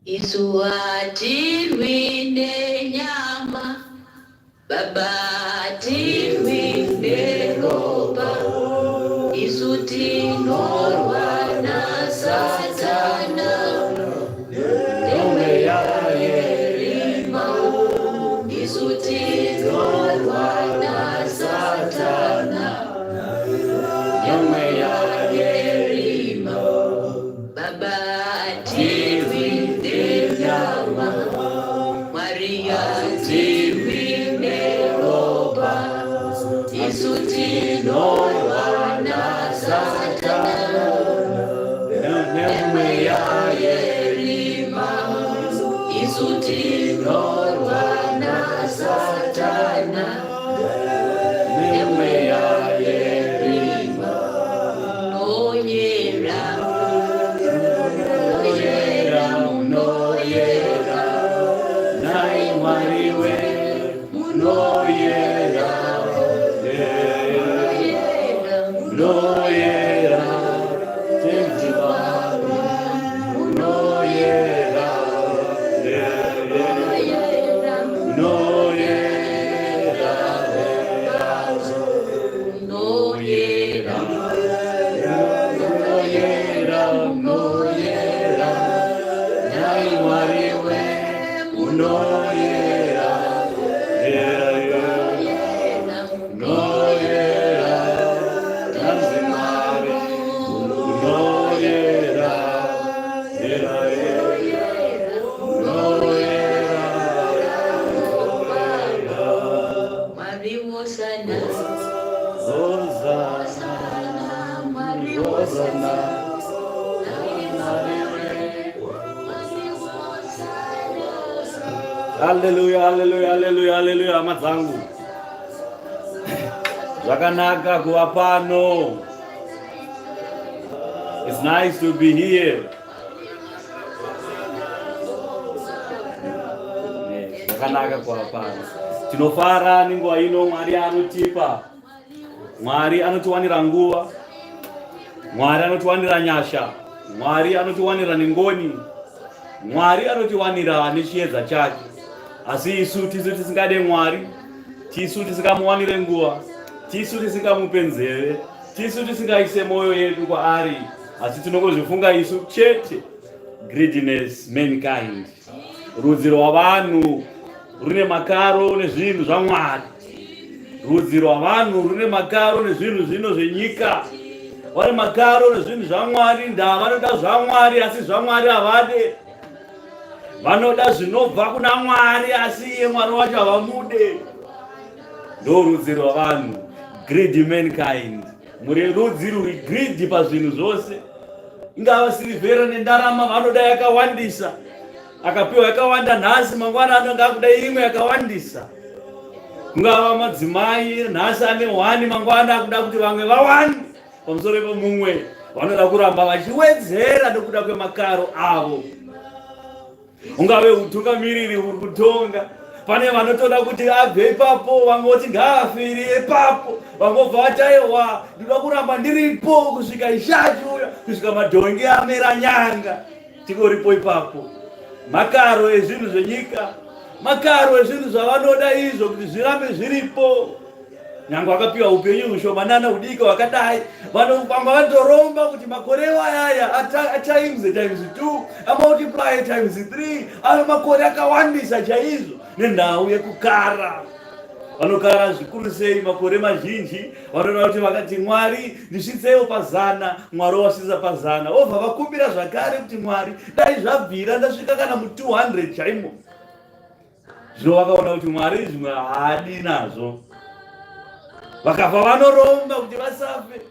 Isu hatirwi nenyama, Baba hatirwi neropa, isu tinorwa naSatana nemweya yerima, isu tinorwa naSatana nemweya yerima, Baba hatirwi nenyama, Mwari hatirwi neropa, isu tinorwa naSatana nemweya yerima, isu tinorwa naSatana nemweya yerima. Munoyera, munoyera, munoyera, Nhai Mwari we munoyera, munoyera, munoyera, Tenzi Mwari, munoyera, munoyera, munoyera, munoyera, munoyera, munoyera, Nhai Mwari we munoyera, munoyera, munoyera, Tenzi Mwari, munoyera, yera, munoyera, munoyera, Mwari wosana, Hosanna, Hosana, Mwari Hosanna, wosana, Mwari wosana. Haleluya, haleluya, haleluya, haleluya, hama dzangu. Zvakanaka kuva pano. It's nice to be here. Zvakanaka kuva pano. Tinofara nenguva ino Mwari anotipa. Mwari anotiwanira nguva. Mwari anotiwanira nyasha. Mwari anotiwanira nengoni. Mwari anotiwanira nechiedza chake. Asi isu tisu tisingade Mwari, tisu tisingamuwanire nguva, tisu tisingamupe nzeve, tisu tisingaise mwoyo yedu kwaari, asi tinongozvifunga isu chete. Greediness mankind. Rudzi rwavanhu rune makaro nezvinhu zvaMwari. Rudzi rwavanhu rune makaro nezvinhu zvino zvenyika. Vane makaro nezvinhu zvaMwari, ndaa vanoda zvaMwari asi zvaMwari havade. Vanoda zvinobva kuna Mwari asi iye Mwari wacho havamude. Ndo rudzi rwavanhu, greedy mankind. Muri rudzi ruri greedy pazvinhu zvose. Ingava sirivhera nendarama vanoda yakawandisa. Akapiwa yakawanda nhasi, mangwana anonga akuda imwe yakawandisa. Kungava madzimai nhasi ane hwani, mangwana akuda kuti vamwe vawande pamusoro pemumwe. Vanoda kuramba vachiwedzera nokuda kwemakaro avo. Ungave utungamiriri huri kutonga, pane vanotoda kuti abve ipapo, vamwe voti ngaafire ipapo, vamwe vobva vati aiwa, ndinoda kuramba ndiripo kusvika ishe achiuya, kusvika madhongi amera nyanga. Tingoripo ipapo. Makaro ezvinhu zvenyika, makaro ezvinhu zvavanoda izvo kuti zvirambe zviripo. Nyange akapiwa upenyu hushomanana hudiki hwakadai, vamwe vanotoromba kuti makore ayaya atimes times 2 amultiply times 3 ave makore akawandisa chaizvo nenhau yekukara. Vanokara zvikuru sei makore mazhinji, vanoda kuti vakati Mwari ndisvitsewo pazana, Mwari wasvitsa pazana, vobva vakumbira zvakare kuti Mwari dai zvabvira ndasvika kana mu 200 chaimo. Zvino vakaona kuti Mwari zvimwe haadi nazvo, vakafa vanoromba kuti vasafe.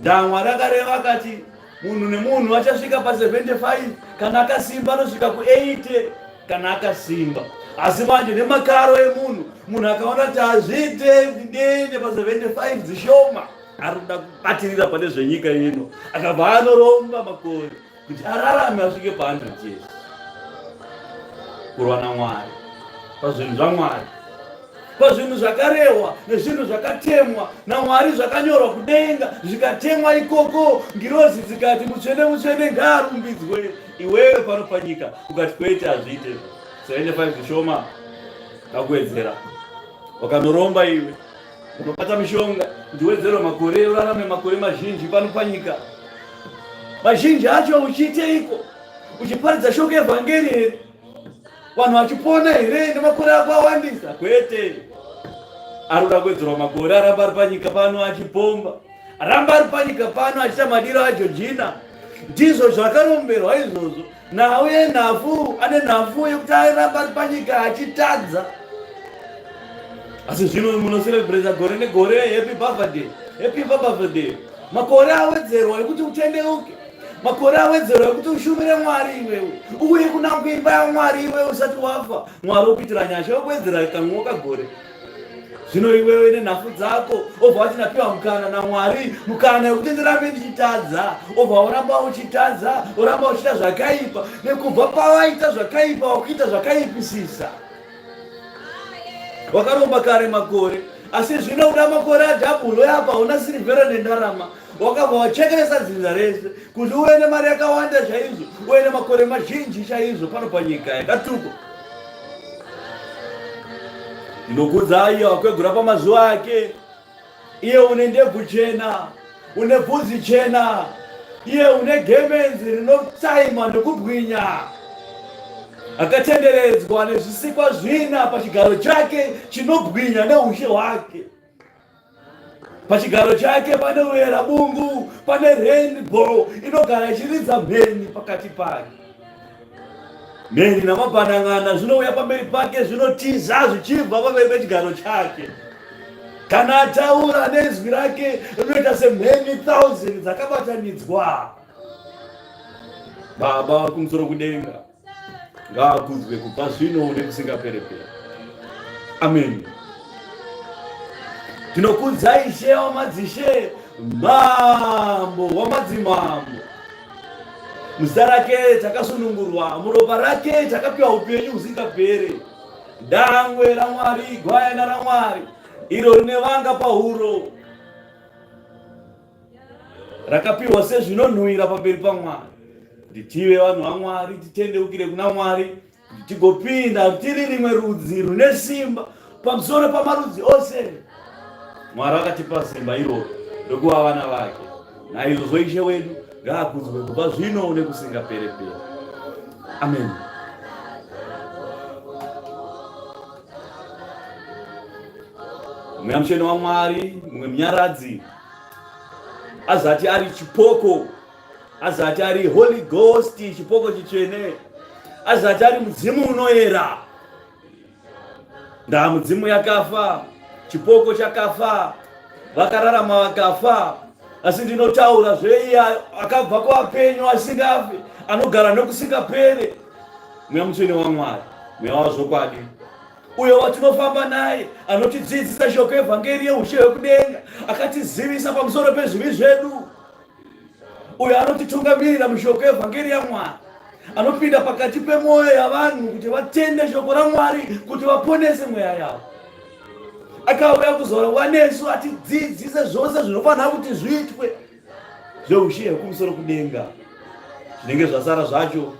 Ndaa Mwari akareva akati munhu nemunhu achasvika pa 75 kana akasimba anosvika ku 80 kana akasimba. Asi manje nemakaro emunhu, munhu akaona kuti hazviite kuti ndiende pa 75 dzishoma, ari kuda kubatirira pane zvenyika ino, akabva anoromba makore kuti ararame asvike pa 100 years. Kurwa naMwari pazvinhu zvaMwari, pazvinhu zvakarehwa nezvinhu zvakatemwa naMwari, zvakanyorwa kudenga zvikatemwa ikoko, ngirozi dzikati mutsvene mutsvene ngaarumbidzwe. Iwewe pano panyika ukati kwete, hazviite. 75 zvishoma, kakuwedzera wakanoromba iwe, unobata mishonga kuti uwedzerwe makore, urarame makore mazhinji pano panyika. Mazhinji acho uchiiteiko? Uchiparidza shoko yevhangeri here? Vanhu vachipona here nemakore ako awandisa? Kwete. Ari kuda kuwedzerwa makore, aramba ari panyika pano achipomba, aramba ari panyika pano achiita madiro aJojina. Ndizvo zvakaromberwa izvozvo. Nhau yenhafu, ane nhafu yekuti aramba ari panyika achitadza. Asi zvino munocelebrata gore negore happy birthday, happy birthday. Makore awedzerwa ekuti utendeuke, makore awedzerwa ekuti ushumire Mwari iwewe, uye kuna kuimba yaMwari iwewe usati wafa. Mwari okuitira nyasha okuwedzera kamwe kagore. Zvino iwewe nenhafu dzako obva wati ndapiwa mukana naMwari, mukana wekuti ndirambe ndichitadza, obva woramba uchitadza, woramba uchiita zvakaipa. Nekubva pawaita zvakaipa wakuita zvakaipisisa. Wakaromba kare makore, asi zvino uda makore adhabhulu apa una sirivhera nendarama. Wakabva wachekeresa dzinza rese kuti uve nemari yakawanda chaizvo, uve nemakore mazhinji chaizvo pano panyika yakatukwa. Ndinokudza iye wakwegura pamazuva ake, iye une ndebvu chena, une bvudzi chena, iye une gemenzi rinotsaima nekubwinya, akatenderedzwa nezvisikwa zvina pachigaro chake chinobwinya neushe hwake. Pachigaro chake pane uera bungu, pane rainbow inogara ichiridza mheni pakati pake. Mheni namabhanan'ana zvinouya pamberi pake, zvinotiza zvichibva pamberi pechigaro chake. Kana ataura nezwi rake rinoita semheni 1000 dzakabatanidzwa. Baba vari kumusoro kudenga ngaakudzwe kubva zvino nekusingapereperi. Amen. Tinokudza Ishe wamadzishe, Mambo wamadzimambo. Muzita rake takasunungurwa, muropa rake takapiwa upenyu husingaperi. Dangwe raMwari, gwayana raMwari, iro rine vanga pahuro, rakapiwa sezvinonhuwira pamberi paMwari, kuti tive vanhu vaMwari, titendeukire kuna Mwari, kuti tigopinda tiri rimwe rudzi rune simba pamusoro pamarudzi ose. Mwari akatipa simba iroro rokuva vana vake. Naizvozvo Ishe wedu ngaakudzwe kubva zvino nekusingapere-pere. Amen. Mweya Mutsvene waMwari, mumwe munyaradzi, azati ari chipoko, azati ari Holy Ghost, chipoko chitsvene, azati ari mudzimu unoyera. Ndaa mudzimu yakafa, chipoko chakafa, vakararama vakafa, asi ndinotaura zveiye akabva kuvapenyu asingafi, anogara nokusingapere. Mweya Mutsvene waMwari, mweya wazvokwadi, uyo watinofamba naye, anotidzidzisa shoko evhangeri yeushe hwekudenga, akatizivisa pamusoro pezvivi zvedu, uyo anotitungamirira mushoko evhangeri yaMwari, anopinda pakati pemwoyo yavanhu kuti vatende shoko raMwari kuti vaponese mweya yavo. Akauya kuzorwa nesu atidzidzise zvose zvinofanira kuti zviitwe zveushe hwekumusoro kudenga. Zvinenge zvasara zvacho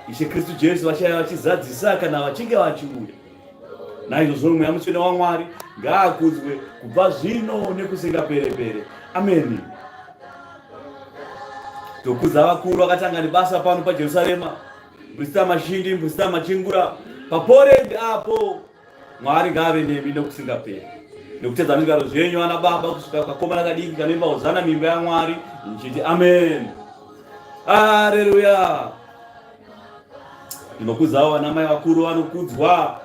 Ishe Kristu Jesu vachaya vachizadzisa kana vachinge vachiuya. Naizvozvo Mweya Mutsvene waMwari ngaakudzwe kubva zvino nekusingaperepere. Ameni. Tokudza vakuru vakatanga nebasa pano paJerusarema, Mprista Mashindi, Mprista Machingura, paPorendi apo. Mwari ngaave nemi nokusingaperi. Nekutedza zvigaro zvenyu ana baba kusvika kakomana kadiki kanoimba hozana mimba yaMwari ndichiti amen. Haleluya. Ndinokudzawo vana mai vakuru vanokudzwa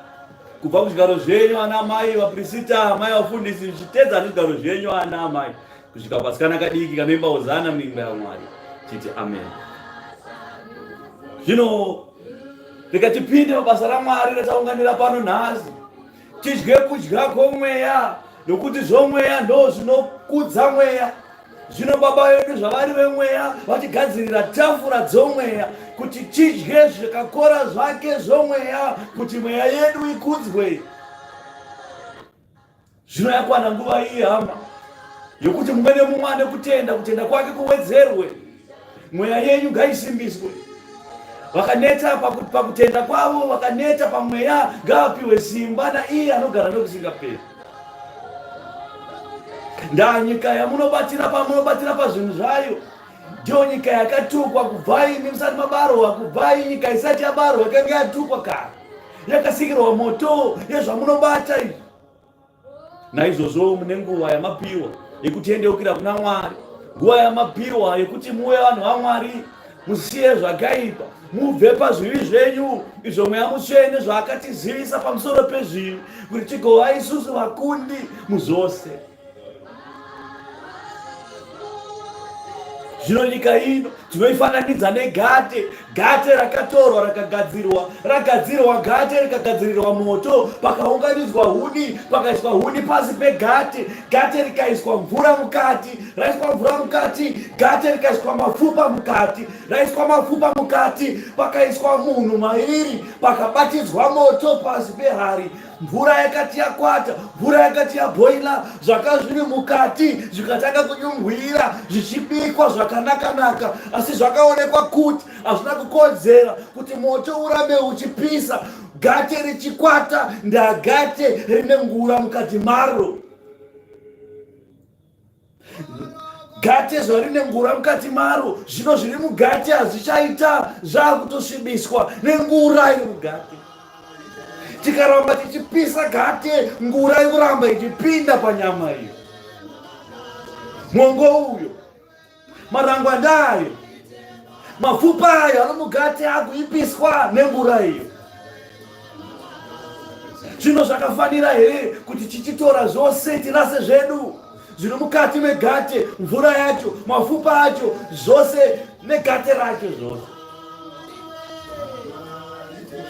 kubva kuzvigaro zvenyu ana mai vaprisita mai vafundisi zvichitedza nezvigaro zvenyu ana mai kusvika pasikana kadiki kanoimba hozana muimba yaMwari chiti amen. Zvino rega tipinde mabasa raMwari rataunganira pano nhasi, tidye kudya kwomweya, nokuti zvomweya ndo zvinokudza mweya. Zvino Baba vedu zvavari vemweya vatigadzirira tafura dzomweya kuti tidye zvakakora zvake zvomweya kuti mweya yedu ikudzwe. Zvino yakwana nguva iyi hama yokuti mumwe nemumwe ane kutenda, kutenda kwake kuwedzerwe, mweya yenyu ngaisimbiswe. Vakaneta pakutenda kwavo, vakaneta pamweya, ngavapiwe simba naiye anogara nokusingaperi. Ndaa nyika yamunobatira pamunobatira pazvinhu zvayo ndiyo nyika yakatukwa kubva imi musati mabarwa, kubva nyika isati yabarwa yakanga yatukwa kare, yakasikirwa moto yezvamunobata izvi. Naizvozvo mune nguva yamapiwa yekutendeukira kuna Mwari, nguva yamapiwa yekuti muve vanhu vaMwari, musiye zvakaipa, mubve pazvivi zvenyu izvo Mweya Mutsvene zvaakatizivisa pamusoro pezvivi, kuti tigova isusu vakundi muzvose. Zvino nyika ino tinoifananidza negate, gate rakatorwa rakagadzirwa, ragadzirwa gate rikagadzirirwa moto, pakaunganidzwa huni, pakaiswa huni pasi pegate, gate rikaiswa mvura mukati, raiswa mvura mukati, gate rikaiswa mafupa mukati, raiswa mafupa mukati, pakaiswa munhu mairi, pakabatidzwa moto pasi pehari. Mvura yakati yakwata, mvura yakati yabhoila, zvaka zviri mukati zvikatanga kunyumbwira zvichibikwa zvakanaka-naka, asi zvakaonekwa kuti hazvina kukodzera kuti moto urambe uchipisa, gate richikwata, ndagate rine ngura mukati maro. Gate zvarine ngura mukati maro, zvino zviri mugate hazvichaita, zvakutosvibiswa nengura iri mugate. Tikaramba tichipisa gate, ngura ikuramba ichipinda panyama iyo, mwongo uyo, marangwanda ayo, mafupa ayo ari mugate akuipiswa nengura iyo. Zvino zvakafanira here kuti tichitora zvose tirase zvedu zviri mukati megate, mvura yacho, mafupa acho, zvose negate racho zvose?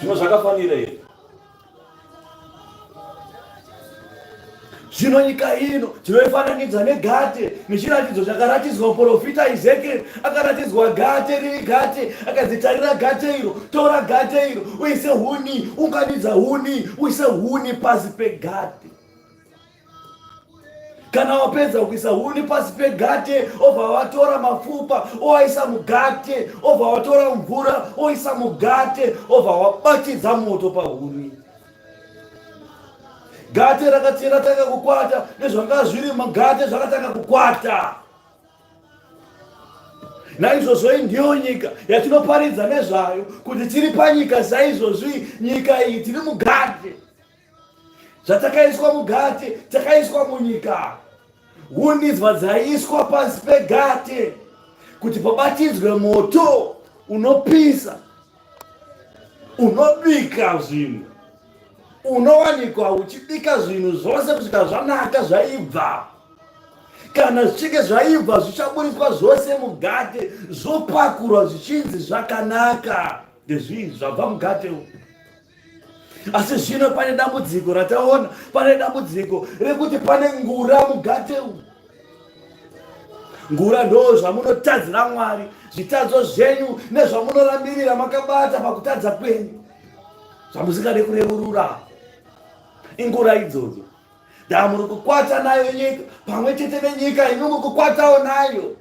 Zvino zvakafanira here? Zvino nyika ino tinoifananidza negate, nechiratidzo chakaratidzwa muprofita Ezekieri. Akaratidzwa gate riri gate, akanzi tarira gate iro, tora gate iro, uise huni, unganidza huni, uise huni pasi pegate. Kana wapedza kuisa huni pasi pegate, obva watora mapfupa oaisa mugate, obva watora mvura oisa mugate, obva wabatidza moto pahuni. Gate rakati ratanga kukwata nezvanga zviri mugate zvakatanga kukwata. Naizvozvo iyi ndiyo nyika yatinoparidza nezvayo kuti tiri panyika saizvozvi, nyika iyi tiri mugate. Zvatakaiswa mugate, takaiswa munyika. Huni dzadzaiswa pasi pegate kuti pabatidzwe moto unopisa unobika zvinhu unowanikwa uchibika zvinhu zvose kusvika zvanaka zvaibva kana zvichinge zvaibva zvichaburitswa zvose mugate zvopakurwa zvichinzi zvakanaka ndezvii zvabva mugate u asi zvino pane dambudziko rataona pane dambudziko rekuti pane ngura mugate umu ngura ndo zvamunotadzira mwari zvitadzo zvenyu nezvamunorambirira makabata pakutadza kwenyu zvamusingade kureurura ingura idzodzo ndamuri kukwata nayo nyika pamwe chete nenyika imi muri kukwatawo nayo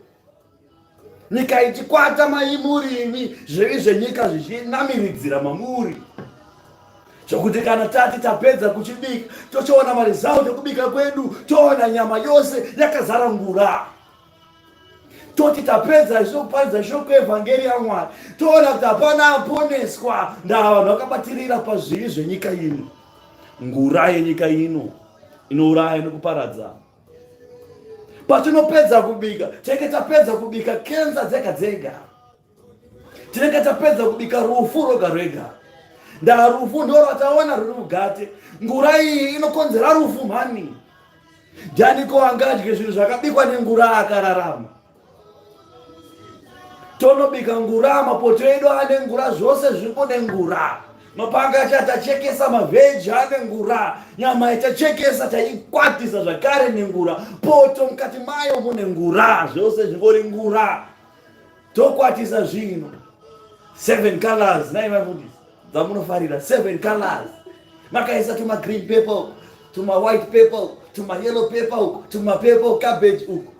nyika ichikwata maimuri imi zvivi zvenyika zvichinamiridzira mamuri zvokuti kana tati tapedza kuchibika tochiona maresult ekubika kwedu toona nyama yose yakazara ngura toti tapedza isu kuparidza shoko evhangeri yamwari toona kuti hapana aponeswa ndaa vanhu vakabatirira pazvivi zvenyika ino ngura yenyika ino inouraya nekuparadza patinopedza kubika tinenge tapedza kubika kenza dzega dzega tinenge tapedza kubika rufu rwega rwega ndaa rufu ndo rwataona ruri mugate ngura iyi inokonzera rufu mhani ndianiko angadye zvinhu zvakabikwa nengura akararama tonobika ngura mapoto edu ane ngura zvose zviripo nengura mapanga acho atachekesa mavheji ane ngura nyama yatachekesa taikwatisa zvakare nengura poto mukati mayo mune ngura zvose zvingori ngura tokwatisa zvino seven colors nai vafundisi dzamunofarira seven colors makaisa tuma green pepper tuma white pepper tuma yellow pepper uku tuma pepper cabbage uku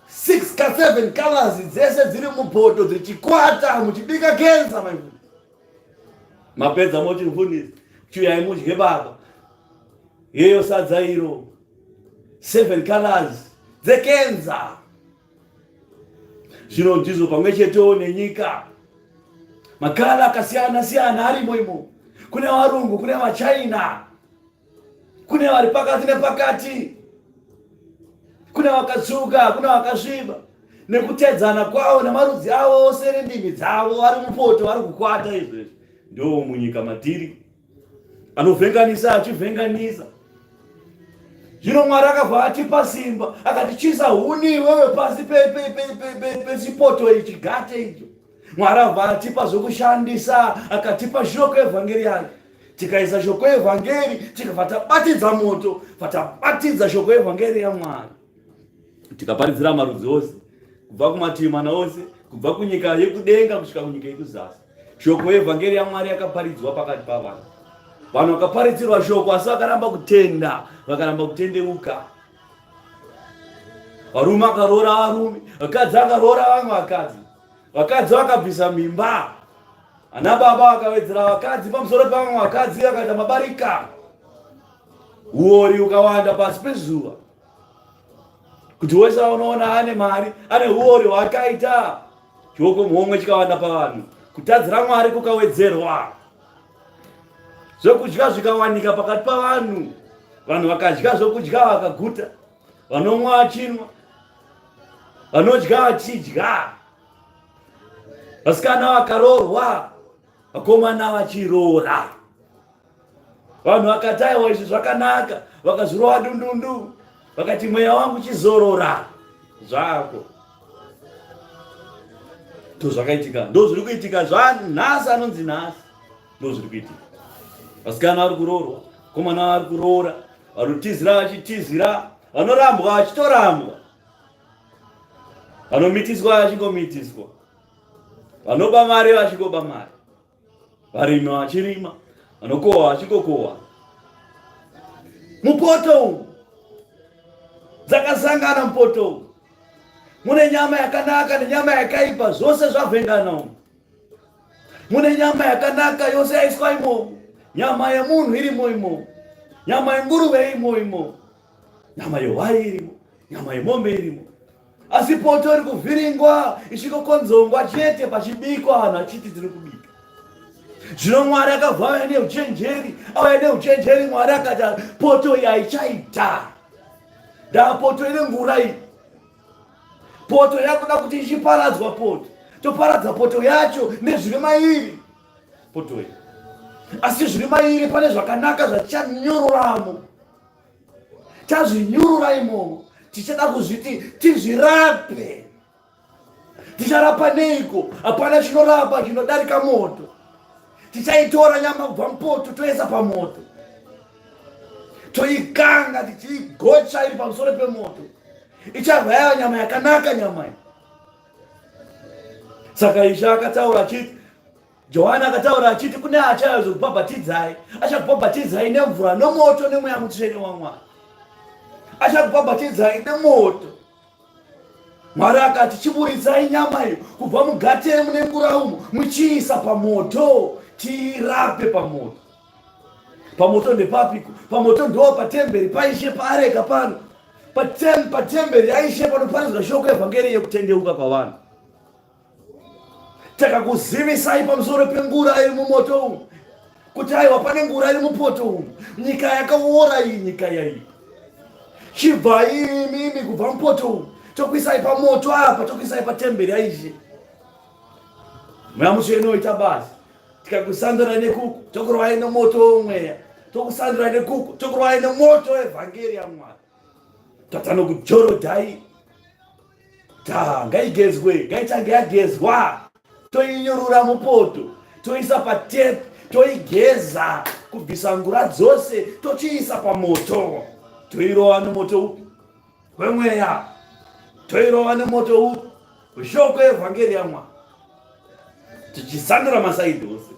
six ka seven colors dzese dziri mupoto dzichikwata muchibika kenza maifundisi mapedza moti mfundisi chiuyai mudye baba yeyo sadza iro seven colors dzekenza zvino ndizvo pamwe chetewo nenyika makala akasiyana siyana arimo imo kune varungu kune vachina kune vari pakati nepakati kune vakatsvuka kune vakasviba nekutedzana kwavo nemarudzi avo ose nendimi dzavo vari mupoto vari kukwata izvezvi ndo munyika matiri anovhenganisa achivhenganisa zvino mwari akabva atipa simba akati chisa huni iwewe pasi pechipoto ichi gate icho mwari abva atipa zvokushandisa akatipa shoko evhangeri yake tikaisa shoko evhangeri tikabva tabatidza moto bva tabatidza shoko evhangeri yamwari tikaparidzira marudzi ose kubva kumativi mana ose kubva kunyika yekudenga kusvika kunyika yekuzasi shoko yevhangeri yamwari yakaparidzwa pakati pavanhu vanhu vakaparidzirwa shoko asi vakaramba kutenda vakaramba kutendeuka varume akaroora varume vakadzi akaroora vamwe vakadzi vakadzi vakabvisa mimba ana baba vakawedzera vakadzi pamusoro pevamwe vakadzi vakaita mabarika uori ukawanda pasi pezuva kuti wese aunoona ane mari ane uori hwaakaita chioko muhomwe chikawanda pavanhu kutadzira mwari kukawedzerwa zvokudya zvikawanika pakati pavanhu vanhu vakadya zvokudya vakaguta vanomwa vachinwa vanodya vachidya vasikana vakaroorwa vakomana vachiroora vanhu vakati aiwa izvi zvakanaka vakazvirova dundundu vakati mweya wangu chizorora zvako ndozvakaitika ndozviri kuitika zvanhasi anonzi nhasi ndozviri kuitika vasikana vari kuroorwa komana vari kuroora Vanotizira vachitizira, vanorambwa vachitorambwa, vanomitiswa vachingomitiswa, vanoba mari vachingoba mari, varimi vachirima, vanokohwa vachingokohwa. Mupoto umu dzakasangana, mupoto umu mune nyama yakanaka nenyama yakaipa, zvose zvavhengana umu. Mune nyama yakanaka yose yaiswa imomo, nyama yemunhu irimo imomo, nyama yenguruve irimo imomo, nyama yehwai irimo, nyama yemombe irimo, asi poto iri kuvhiringwa ichikokonzongwa chete pachibikwa, vanhu vachiti tiri kubika. Zvino Mwari akabva auya neuchenjeri, auya neuchenjeri. Mwari akati poto iyi haichaita, ndaa poto ine ngura iyi, poto yakuda kuti ichiparadzwa, poto toparadza poto yacho nezviri mairi poto iyi, asi zviri mairi pane zvakanaka zvatichanyururamo. Tazvinyurura imomo, tichada kuzviti tizvirape. Ticharapa neiko? Hapana chinorapa chinodarika moto. Tichaitora nyama kubva mupoto, toisa pamoto, toikanga tichiigocha iri pamusoro pemoto, ichabva yava nyama yakanaka nyama iyi. Saka Ishe akataura achiti, Johani akataura achiti kune achazokubhabhatidzai, achakubhabhatidzai nemvura nomoto neMweya Mutsvene waMwari, achakubhabhatidzai nemoto. Mwari akati chiburitsai nyama iyo kubva mugate mune ngura umu, muchiisa pamoto, tiirape pamoto. Pamoto ndepapiko? Pamoto ndo patemberi paIshe, paareka pano, patemberi yaIshe panoparidzwa shoko evhangeri yekutendeuka kwavanhu. Takakuzivisai pamusoro pengura iri mumoto umu kuti aiwa, pane ngura iri mupoto umu, nyika yakaora iyi, nyika yaipa. Chibvai imimi kubva mupoto umu, tokuisai pamoto apa, tokuisai patemberi yaIshe. Mweya Mutsvene oita basa. Tikakusandura nekuku, tokurovai nemoto womweya, tokusandura nekuku, tokurovai nemoto wevhangeri yaMwari. Tatanokujorodhai ta, ngaigezwe, ngaitange yagezwa, toinyurura mupoto, toisa patepi, toigeza kubvisa ngura dzose, tochiisa pamoto, toirova nemoto upi? Wemweya. Toirova nemoto upi? Weshoko yevhangeri yaMwari, tichisandura masaidi ose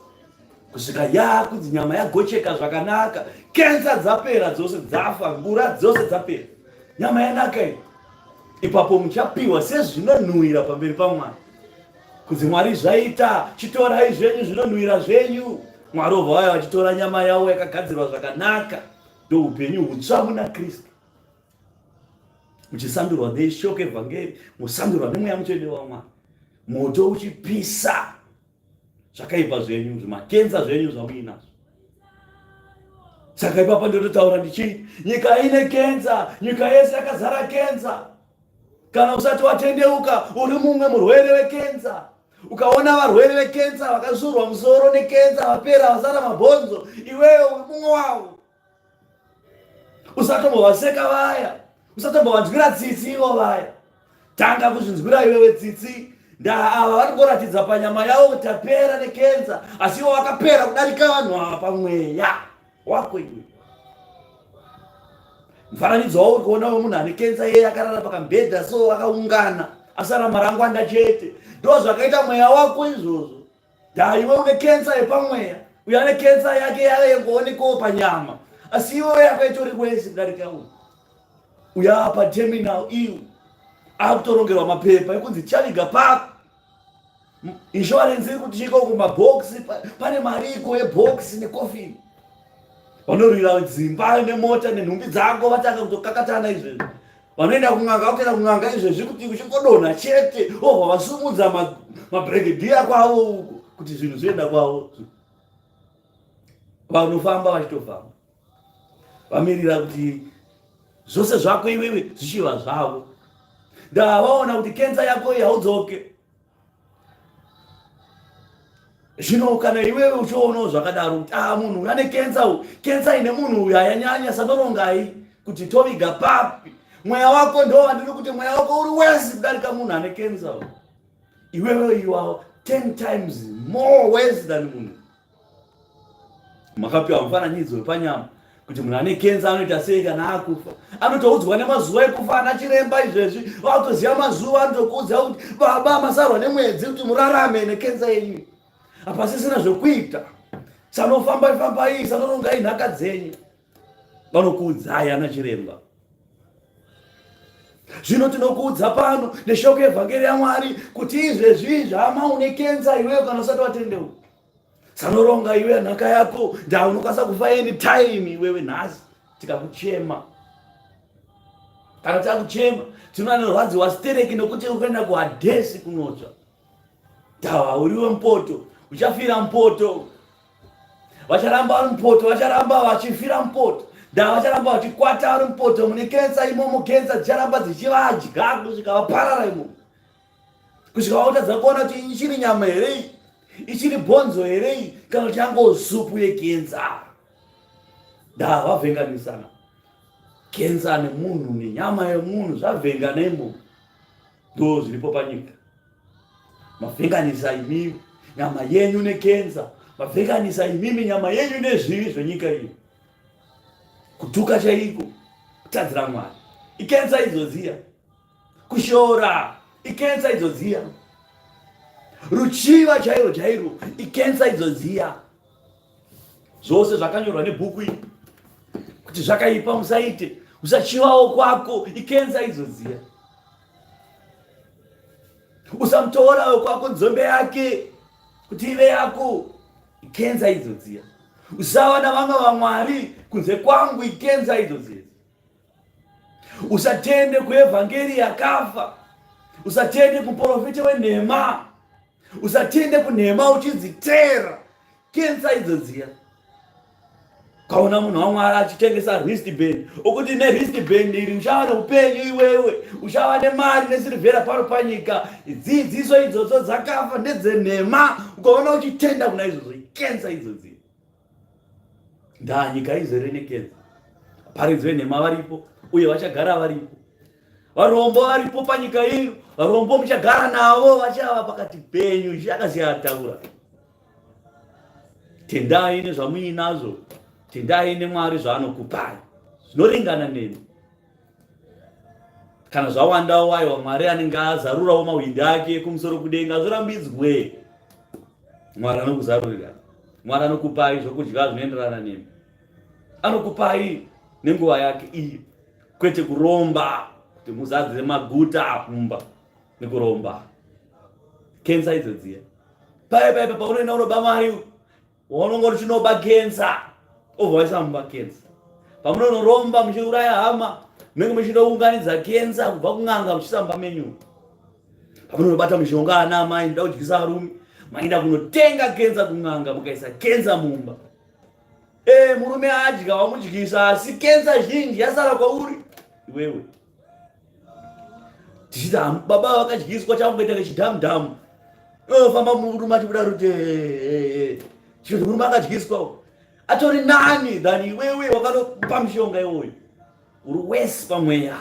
kusvika yakunzi nyama yagocheka zvakanaka, kensa dzapera dzose, dzafa, ngura dzose dzapera, nyama yanaka iyi. Ipapo muchapiwa sezvinonhuhwira pamberi paMwari, kunzi Mwari zvaita, chitorai zvenyu zvinonhuhwira zvenyu. Mwari obva vaya vachitora nyama yavo yakagadzirwa zvakanaka. Ndoupenyu hutsva muna Kristu, muchisandurwa neshoko evhangeri, musandurwa neMweya Mutsvene waMwari, moto uchipisa zvakaipa zvenyu, zvimakenza zvenyu zvamuinazvo. Saka ipapa ndototaura ndichii, nyika ine kenza, nyika yese yakazara kenza. Kana usati watendeuka, uri mumwe murwere wekenza. Ukaona varwere vekenza vakazurwa musoro nekenza, vapera, vasara mabhonzo, iwewe uri mumwe wavo. Usatombovaseka vaya, usatombovanzwira tsitsi ivo vaya. Tanga kuzvinzwira iwewe tsitsi. Ndaa ava vari kuratidza panyama yavo kuti tapera nekenza, asi ivo vakapera kudarika vanhu ava pamweya wako iwe. Mufananidzo wauri kuona wemunhu ane kenza iye akarara pakamubhedha so, akaungana, asara marangwanda chete. Ndo zvakaita mweya wako izvozvo. Ndaa iwe une kenza yepamweya, uyo ane kenza yake yayengoonekawo panyama, asi iwewe yako itori wese kudarika uyu. Uyo apa terminal iyu akutorongerwa mapepa ekunzi chaviga papi, insurance iri kuti chiko kumabhokisi, pane mariko yebhokisi nekofini, vanorwira dzimba nemota nenhumbi dzako, vatanga kutokakatana izvezvi. Vanoenda kun'anga, vakuenda kun'anga izvezvi kuti uchingodonha chete, obva vasumudza mabregedhiya kwavo uko kuti zvinhu zvienda kwavo. Vanofamba vachitofamba vamirira kuti zvose zvako iwewe zvichiva zvavo. Ndavaona kuti kenza yako iyi haudzoke. Zvino kana iwewe uchionawo zvakadaro kuti a munhu uyu ane kenza uyu, kenza ine munhu uyu hayanyanya, sanorongai kuti toviga papi mweya wako. Ndo wandiri kuti mweya wako uri wesi kudarika munhu ane kenza uyu. Iwewe you are 10 times more worse than munhu. Makapiwa mufananidzo wepanyama. Kuti munhu ane kenza anoita sei kana akufa? Anotoudzwa nemazuva ekufa ana chiremba izvezvi vakutoziva mazuva, anotokuudza kuti baba masarwa nemwedzi kuti murarame nekenza yenyu. Hapasisina zvekuita. Sanofamba fambai, sanorongai nhaka dzenyu. Vanokuudzai ana chiremba. Zvino tinokuudza pano neshoko yevhangeri yaMwari kuti izvezvi izvi hama une kenza iweyo kana usati watendeuka. Sanoronga iwe nhaka yako ndaa unokwanisa kufa any time iwewe nhasi tikakuchema. Kana takuchema tinoanorwadziwa stereki nokuti uri kuenda kuhadhesi kunotsva. Tawa uriwe mupoto uchafira mupoto. Vacharamba vari mupoto, vacharamba vachifira mupoto. Ndaa vacharamba vachikwata vari mupoto mune kensa imomo, kensa dzicharamba dzichivadya kusvika vaparara imomo. Kusvika vakutadza kuona kuti ichiri nyama here iyi, ichiri bhonzo here iyi, kana kuti yango supu yekensa. Ndaa vavhenganisana. Kensa nemunhu nenyama yemunhu zvavhengana imomo. Ndo zviripo panyika. Mavhenganisa imimi nyama yenyu nekenza, mavhenganisa imimi nyama yenyu nezvivi zvenyika iyi. Kutuka chaiko, kutadzira Mwari ikenza idzodziya, kushora ikenza idzodziya, ruchiva chairo chairo ikenza idzodziya. Zvose zvakanyorwa nebhuku iri kuti zvakaipa musaite, usachivawo kwako ikenza idzodziya. Usamutora wekwako nzombe yake kuti ive yako, ikenza idzo dziya. Usava navamwe vamwari kunze kwangu, ikenza idzo dziya. Usatende kuevhangeri yakafa, usatende kuprofita wenhema, usatende kunhema uchidzitera, kenza idzo dziya. Kaona munhu waMwari achitengesa wristband, ukuti newristband iri uchava neupenyu iwewe, uchava nemari nesirivhera pano panyika. Dzidziso idzodzo dzakafa ndedzenhema. Ukaona uchitenda kuna izvozvo, ikensa idzodzi. Ndaa nyika izere nekensa. Vaparidzi venhema varipo uye vachagara varipo. Varombo varipo panyika ino, varombo muchagara navo, vachava pakati penyu. Ishe akasiya ataura. Tendai nezvamuinazvo, tendai neMwari zvaanokupai zvinoringana nemi. Kana zvawandawo, aiwa, Mwari anenge azarurawo mahwindi ake kumusoro kudenga, zvirambidzwe. Mwari anokuzarurira, Mwari anokupai zvokudya zvinoenderana nemi, anokupai nenguva yake iyo, kwete kuromba kuti muzadze maguta mumba nekuromba. Kensa idzo dziya paya paya paunoenda unoba mari, waunonga uchinoba kensa, obva waisa mumba kensa. Pamunonoromba muchiuraya hama, munenge muchinounganidza kensa kubva kun'anga muchiisa mumba menyu. Pamunonobata mishonga ana amai muda kudyisa varume, maenda kunotenga kensa kun'anga mukaisa kensa mumba. Murume adya wamudyisa, asi kensa zhinji yasara kwauri iwewe. Tichiti baba vakadyiswa chakungoita kechidhamudhamu, famba murume achibuda rute, chikuti murume akadyiswa atori nani than iwewe wakanopa mishonga iwoyo. Uri wesi pamweya.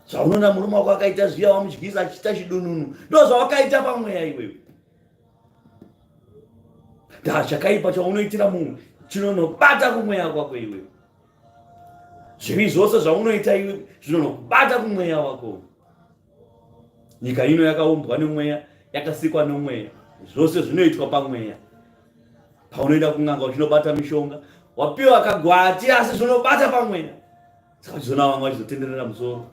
Zvaunoona murume wako akaita zviya wamudyisa achiita chidununu, ndo zvawakaita pamweya iwewe. Ndaa chakaipa chaunoitira mumwe chinonobata kumweya kwako iwewe. Zvivi zvose zvaunoita iwe zvinonobata kumweya wako. Nyika ino yakaumbwa nemweya, yakasikwa nemweya, zvose zvinoitwa pamweya. Paunoenda kun'anga uchinobata mishonga, wapiwa kagwati, asi zvinobata pamweya. Saka uchizoona vamwe vachizotenderera musoro,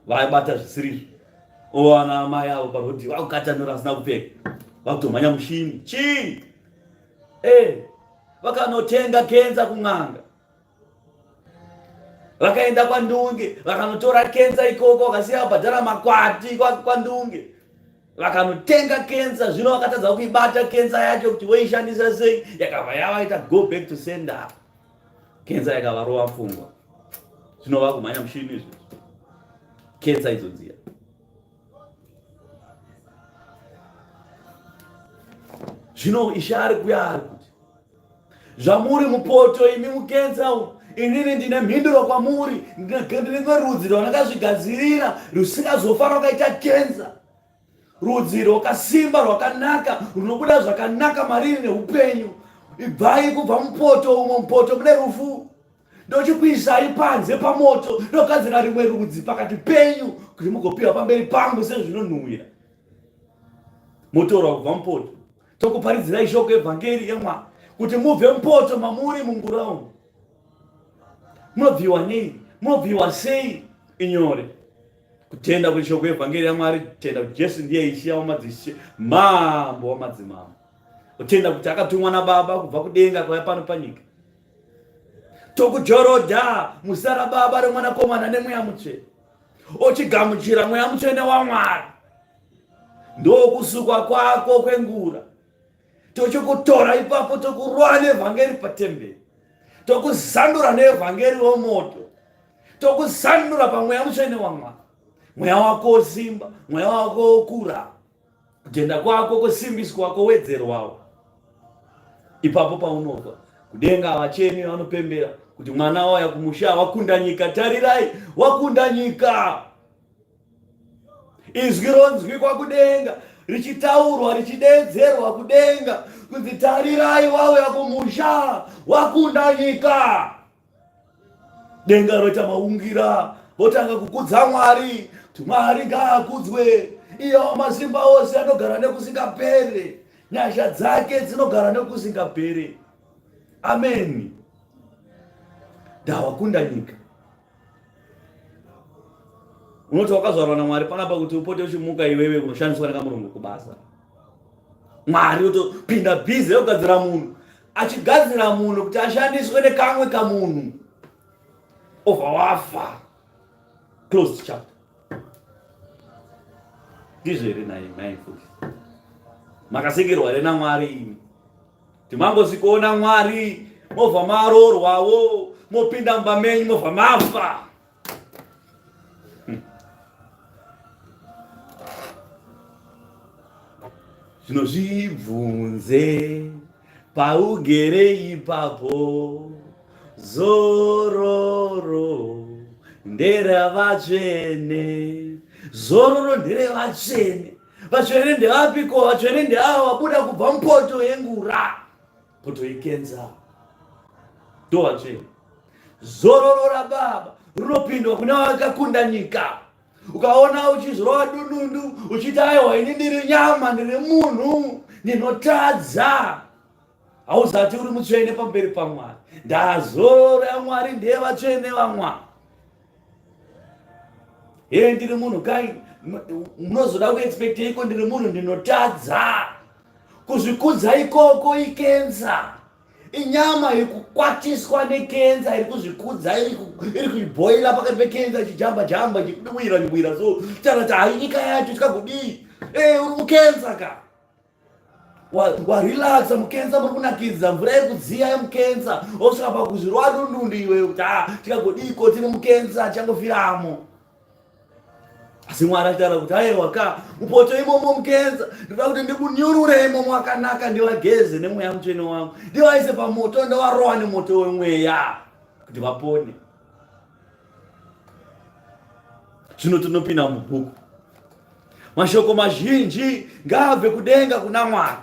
vaibata zvisirizvo. Owana amai avo parodi vakukatanura asina kupfeka, vakutomhanya mushini chii? Vakanotenga kenza kun'anga, vakaenda kwaNdunge vakanotora kenza ikoko, vakasiya vabhadhara makwati kwaNdunge, vakanotenga kenza. Zvino vakatadza kuibata kenza yacho kuti voishandisa sei, yakabva yavaita go back to sender. Kenza yakavarova pfungwa, zvino vakumhanya mushini izvezvi. Kenza idzo dziya. Zvino Ishe ari kuya ari kuti zvamuri mupoto imi mukenza umu, inini ndine mhinduro kwamuri. Ndine rudzi rwandakazvigadzirira rusingazofa rwakaita kenza, rudzi rwakasimba rwakanaka runobuda zvakanaka mariri neupenyu. Ibvai kubva mupoto umo, mupoto mune rufu. Ndochikuisai panze pamoto, ndogadzira rimwe rudzi pakati penyu kuti mugopiwa pamberi pangu sezvinonhuwira. Motorwa kubva mupoto. Tokuparidzirai shoko evhangeri yemwari kuti mubve mupoto mamuri mungura umu. Munobviwa nei? Munobviwa sei? Inyore. Kutenda kuti shoko yevhangeri yaMwari, kutenda kuti Jesu ndiye Ishe wamadzishe, mambo wamadzimambo. Kutenda kuti akatumwa naBaba kubva kudenga kuuya pano panyika. Tokujorodha muzita raBaba reMwanakomana neMweya Mutsvene. Ochigamuchira Mweya Mutsvene waMwari. Ndokusukwa kwako kwengura. Tochikutora ipapo tokurwa nevhangeri patemberi. Tokuzandura nevhangeri romoto. Tokuzandura pamweya mutsvene waMwari. Mweya wako wosimba, mweya wako wokura. Kutenda kwako kwosimbiswa kwowedzerwawo. Ipapo paunofa kudenga vachemi vanopembera kuti mwana wauya kumusha wakunda nyika. Tarirai, wakunda nyika. Izwi ronzwikwa kudenga richitaurwa richideedzerwa kudenga kunzi tarirai wauya kumusha wakunda nyika. Denga roita maungira votanga kukudza Mwari kuti Mwari ngaakudzwe, iye wamasimba ose anogara nekusingapere, nyasha dzake dzinogara nekusingapere. Ameni. Ndawakunda nyika. Unoti wakazvarwa naMwari panapa kuti upote uchimuka iwewe unoshandiswa nekamurungu kubasa. Mwari otopinda bhizi rekugadzira munhu, achigadzira munhu kuti ashandiswe nekamwe kamunhu, obva wafa. Closed chapter. Ndizvo here nhai nhai futi? Makasekerwa here naMwari imi? Timangosvikoona Mwari mobva maroorwawo mopinda mumba menyu mobva mafa. Zvino zvibvunze paugere ipapo, zororo nderavatsvene, zororo nderevatsvene. Vatsvene ndevapiko? Vatsvene ndeava vabuda kubva mupoto yengura, poto yekenza, ndo vatsvene. Zororo rababa rinopindwa kuna vakakunda nyika. Ukaona uchizorova dundundu uchiti aiwa ini ndiri nyama, ndiri munhu, ndinotadza, hauzati uri mutsvene pamberi paMwari. Ndazororo yaMwari ndeyevatsvene vaMwari. Hee ndiri munhu kai, munozoda kuexpecteiko? Ndiri munhu ndinotadza. Kuzvikudza ikoko ikenza, inyama iri kukwatiswa nekenza, iri kuzvikudza, iri kuibhoila pakati pekenza, ichijamba jamba, ichiwira wira so tara hai nyika yacho tikagodii? Eh, uri mukenza ka, warelaxa mukenza, muri kunakidza, mvura iri kudziya yemukenza, osvika pakuzvirwa dundundu iwe kuti ah, tikagodiko tiri mukenza, tichangofiramo. Asi Mwari achitaura kuti aiwa ka, mupoto imomo mukenza, ndoda kuti ndikunyurure imomo akanaka, ndivageze nemweya mutsvene wangu, ndivaise pamoto, ndovarowa nemoto wemweya kuti vapone. Zvino tinopinda mubhuku. Mashoko mazhinji ngaabve kudenga kuna Mwari,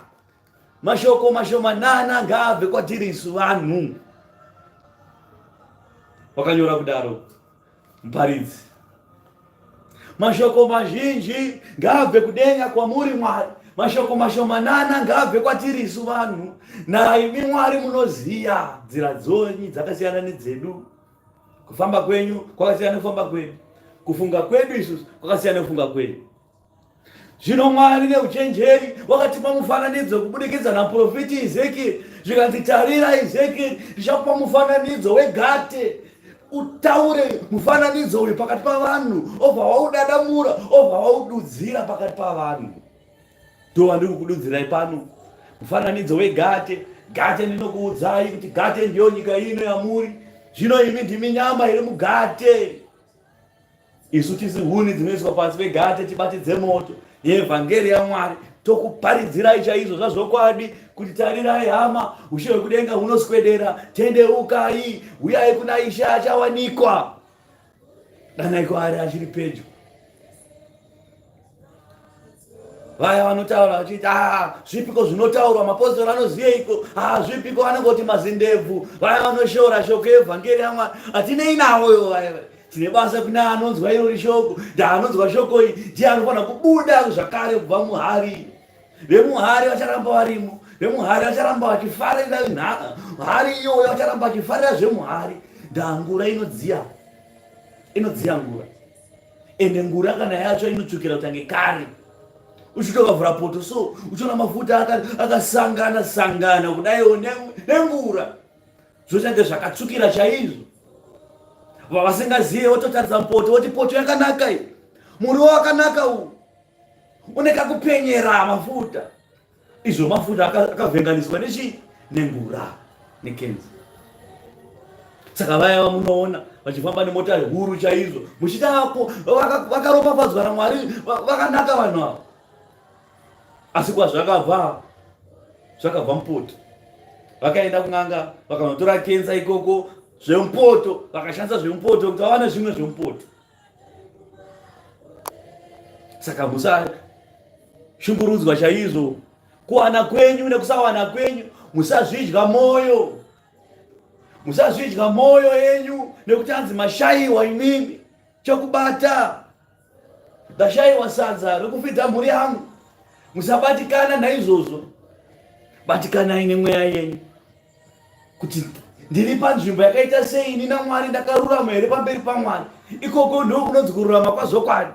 mashoko mashomanana ngaabve kwatiri isu vanhu. Wakanyora kudaro muparidzi. Mashoko mazhinji ngaabve kudenga kwamuri Mwari, mashoko mashomanana ngaabve kwatiri isu vanhu. Naimi Mwari munoziya nzira dzonyi dzakasiyana nedzedu, kufamba kwenyu kwakasiyana nekufamba kwedu, kufunga kwedu isusu kwakasiyana nekufunga kwenyu. Zvino Mwari neuchenjeri wakatipa mufananidzo kubudikidza naprofiti Ezekieri, zvikanzi, tarira Ezekieri, ndichakupa mufananidzo wegate, utaure mufananidzo uyu pakati pavanhu, obva waudadamura, obva waududzira pakati pavanhu. Ndowandiri kukududzirai pano mufananidzo wegate. Gate ndinokuudzai kuti gate ndiyo nyika ino yamuri. Zvino imi ndimi nyama iri mugate. Isu tisi huni dzinoiswa pasi pegate tibatidze moto yevhangeri yaMwari, tokuparidzirai chaizvo zvazvokwadi kuti tarirai hama, ushe hwekudenga hunoswedera, tendeukai, huyai kuna Ishe achawanikwa, danai kwaari achiri pedyo. Vaya vanotaura vachiti ah, zvipiko zvinotaurwa mapostori anoziyeiko, ah, zvipiko vanongoti mazindebvu. Vaya vanoshora shoko yevhangeri yaMwari hatinei navo ivo vaya. Tine basa kune anonzwa irori shoko, ndaanonzwa shoko iyi ndiye anofanira kubuda zvakare kubva muhari. Vemuhari vacharamba varimo, vemuhari vacharamba vachifarira hari iyoyo, vacharamba vachifarira zvemuhari. Ndangura inodziya, inodziya ngura, ende ngura kana yacho inotsvukira kutange kare. Uchitokavhura poto so uchiona mafuta akasangana sangana kudaiwo nengura zvochange zvakatsvukira chaizvo. Vavasingazive vototarisa poto voti poto yakanaka iyi, muriwo wakanaka uwu une kakupenyera mafuta. Izvo mafuta akavhenganiswa nechii? Nengura nekenzi. Saka vaya vamunoona vachifamba nemota huru chaizvo muchiti ako vakaropafadzwa naMwari, vakanaka vanhu ava, asi kwazvakabva zvakabva mupoto. Vakaenda kun'anga vakanotora kenza ikoko zvemupoto, vakashandisa zvemupoto kuti vawane zvimwe zvemupoto. Saka musashungurudzwa chaizvo kuwana kwenyu nekusawana kwenyu, musazvidya mwoyo, musazvidya mwoyo yenyu nekuti hanzi mashayiwa imimi chokubata, ndashayiwa sadza rekufidza mhuri yangu. Musabatikana naizvozvo, batikanai nemweya yenyu kuti ndiri panzvimbo yakaita sei ini naMwari, ndakarurama here pamberi paMwari? Ikoko ndo kunonzi kururama kwazvokwadi.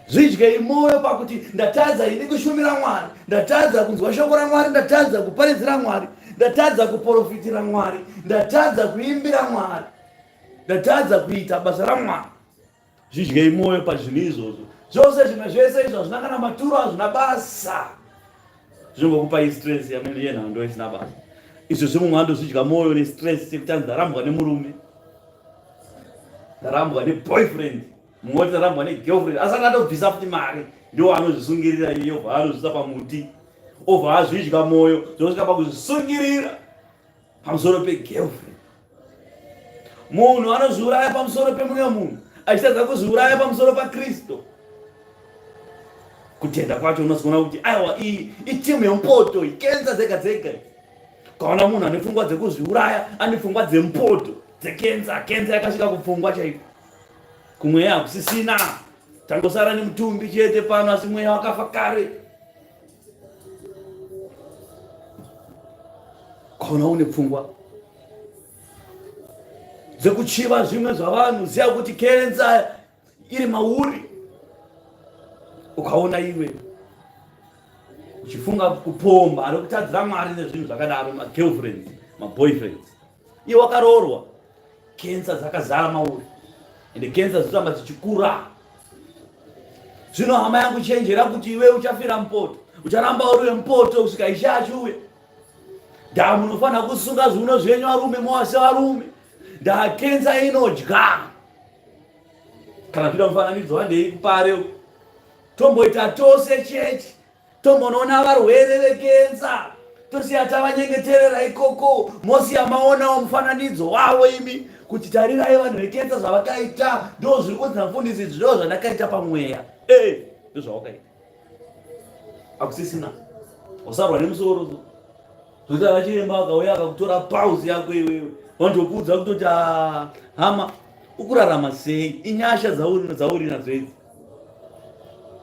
Zvidyei mwoyo pakuti ndatadza ini kushumira Mwari, ndatadza kunzwa shoko raMwari, ndatadza kuparidzira Mwari, ndatadza kuporofitira Mwari, ndatadza kuimbira Mwari, ndatadza kuita basa raMwari. Zvidyei mwoyo pazvinhu izvozvo. Zvose zvimwe zvese izvo hazvina kana maturo, hazvina basa, zvinongokupai stress yamene yenhando isina basa. Izvo zvemumwe andozvidya mwoyo nestress yekuti anzi ndarambwa nemurume, ndarambwa neboyfriend, mumwe woti ndarambwa negirlfriend, asati atobvisa futi mari ndiwo anozvisungirira iye, obva anozvisa pamuti, obva azvidya mwoyo zvosvika pakuzvisungirira pamusoro pegirlfriend. Munhu anozviuraya pamusoro pemumwe munhu achitadza kuzviuraya pamusoro paKristu. Kutenda kwacho unozoona kuti aiwa, iyi itimu yemupoto, ikenza dzega dzega. Ukaona munhu ane pfungwa dzekuzviuraya ane pfungwa dzemupoto dzekenza, kenza yakasvika kupfungwa chaiko, kumweya hakusisina, tangosara nemutumbi chete pano, asi mweya wakafa kare. Ukaona une pfungwa dzekuchiva zvimwe zvavanhu, ziya kuti kenza iri mauri. Ukaona iwe uchifunga kupomba ari kutadzira Mwari nezvinhu zvakadaro, magirlfriends, maboyfriends, iwe wakaroorwa, kenza dzakazara mauri, ende kenza dzinoramba dzichikura. Zvino hama yangu, chenjera kuti iwe uchafira mupoto, ucharamba uri wemupoto kusvika Ishe achiuya. Ndaa munofanira kusunga zviuno zvenyu varume, mowase varume. Ndaa kenza inodya. Kana kuita mufananidzo, handei kupare tomboita tose chechi, tombonoona varwere vekenza, tosiya tavanyengeterera ikoko, mosiya maonawo mufananidzo wavo imi, kuti tarirai vanhu vekenza zvavakaita, ndo zviri kunzi namufundisi, izvi ndo zvandakaita pamweya. Ee, ndo zvawakaita, akusisina usarwa nemusoro zvokuti vachiremba vakauya akakutora pause yako iwewe, vanotokuudza kutoti ah, hama ukurarama sei, inyasha dzauri nadzo idzi,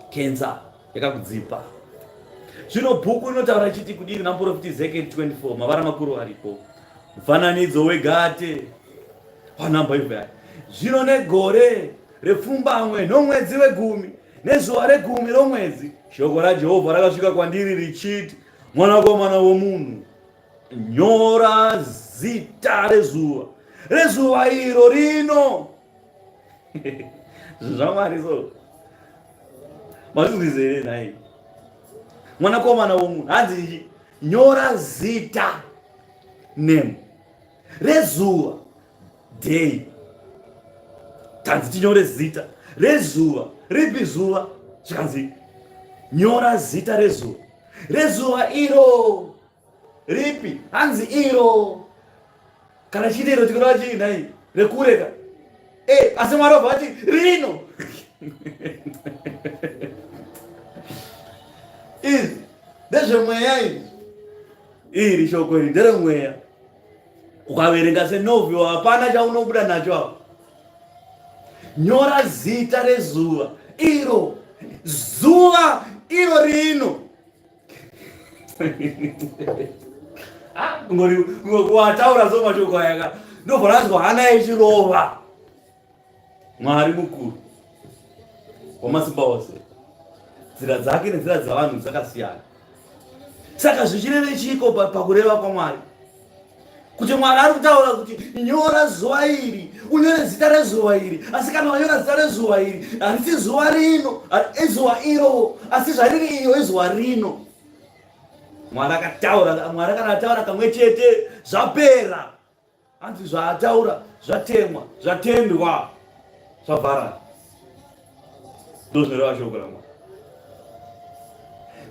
kenza yakakudzipa. Zvino bhuku rinotaura ichiti kudiri namuprofiti Ezekiel 24, mavara makuru aripo, mufananidzo wegate panhamba ivaya. Zvino negore repfumbamwe nomwedzi wegumi nezuva regumi romwedzi, shoko raJehovha rakasvika kwandiri richiti, Mwanakomana womunhu, nyora zita rezuva rezuva iro rino. Zvinhu zvaMwari so mazvizwise here nhai? Mwanakomana womunhu, hanzi nyora zita, name, rezuva, day. Tanzi tinyore zita rezuva ripi? Zuva zvikanzi nyora zita rezuva rezuva iro ripi? Hanzi iro, kana chiite iro tikureva chii nhai? Rekureka e, asi Mwari wabva ati rino. Izvi ndezvemweya izvi. Iri shoko iri nderemweya. Ukaverenga senovhio hapana chaunobuda nacho apo. Nyora zita rezuva iro, zuva iro rino. Ah, ngori wataura so mashoko aya ka ndobva ranzwa hana ichirova. Mwari mukuru wamasimba ose, nzira dzake nenzira dzavanhu dzakasiyana. Saka zvichireve chiiko pakureva kwaMwari? Kuti Mwari ari kutaura kuti nyora zuva iri, unyore zita rezuva iri. Asi kana wanyora zita rezuva iri, harisi zuva rino, izuva iro, asi zvariri iyo izuva rino. Mwari akataura, Mwari kana ataura kamwe chete zvapera. Hanzi zvaataura zvatemwa, zvatendwa, zvavharana. Ndozvinoreva shoko raMwari.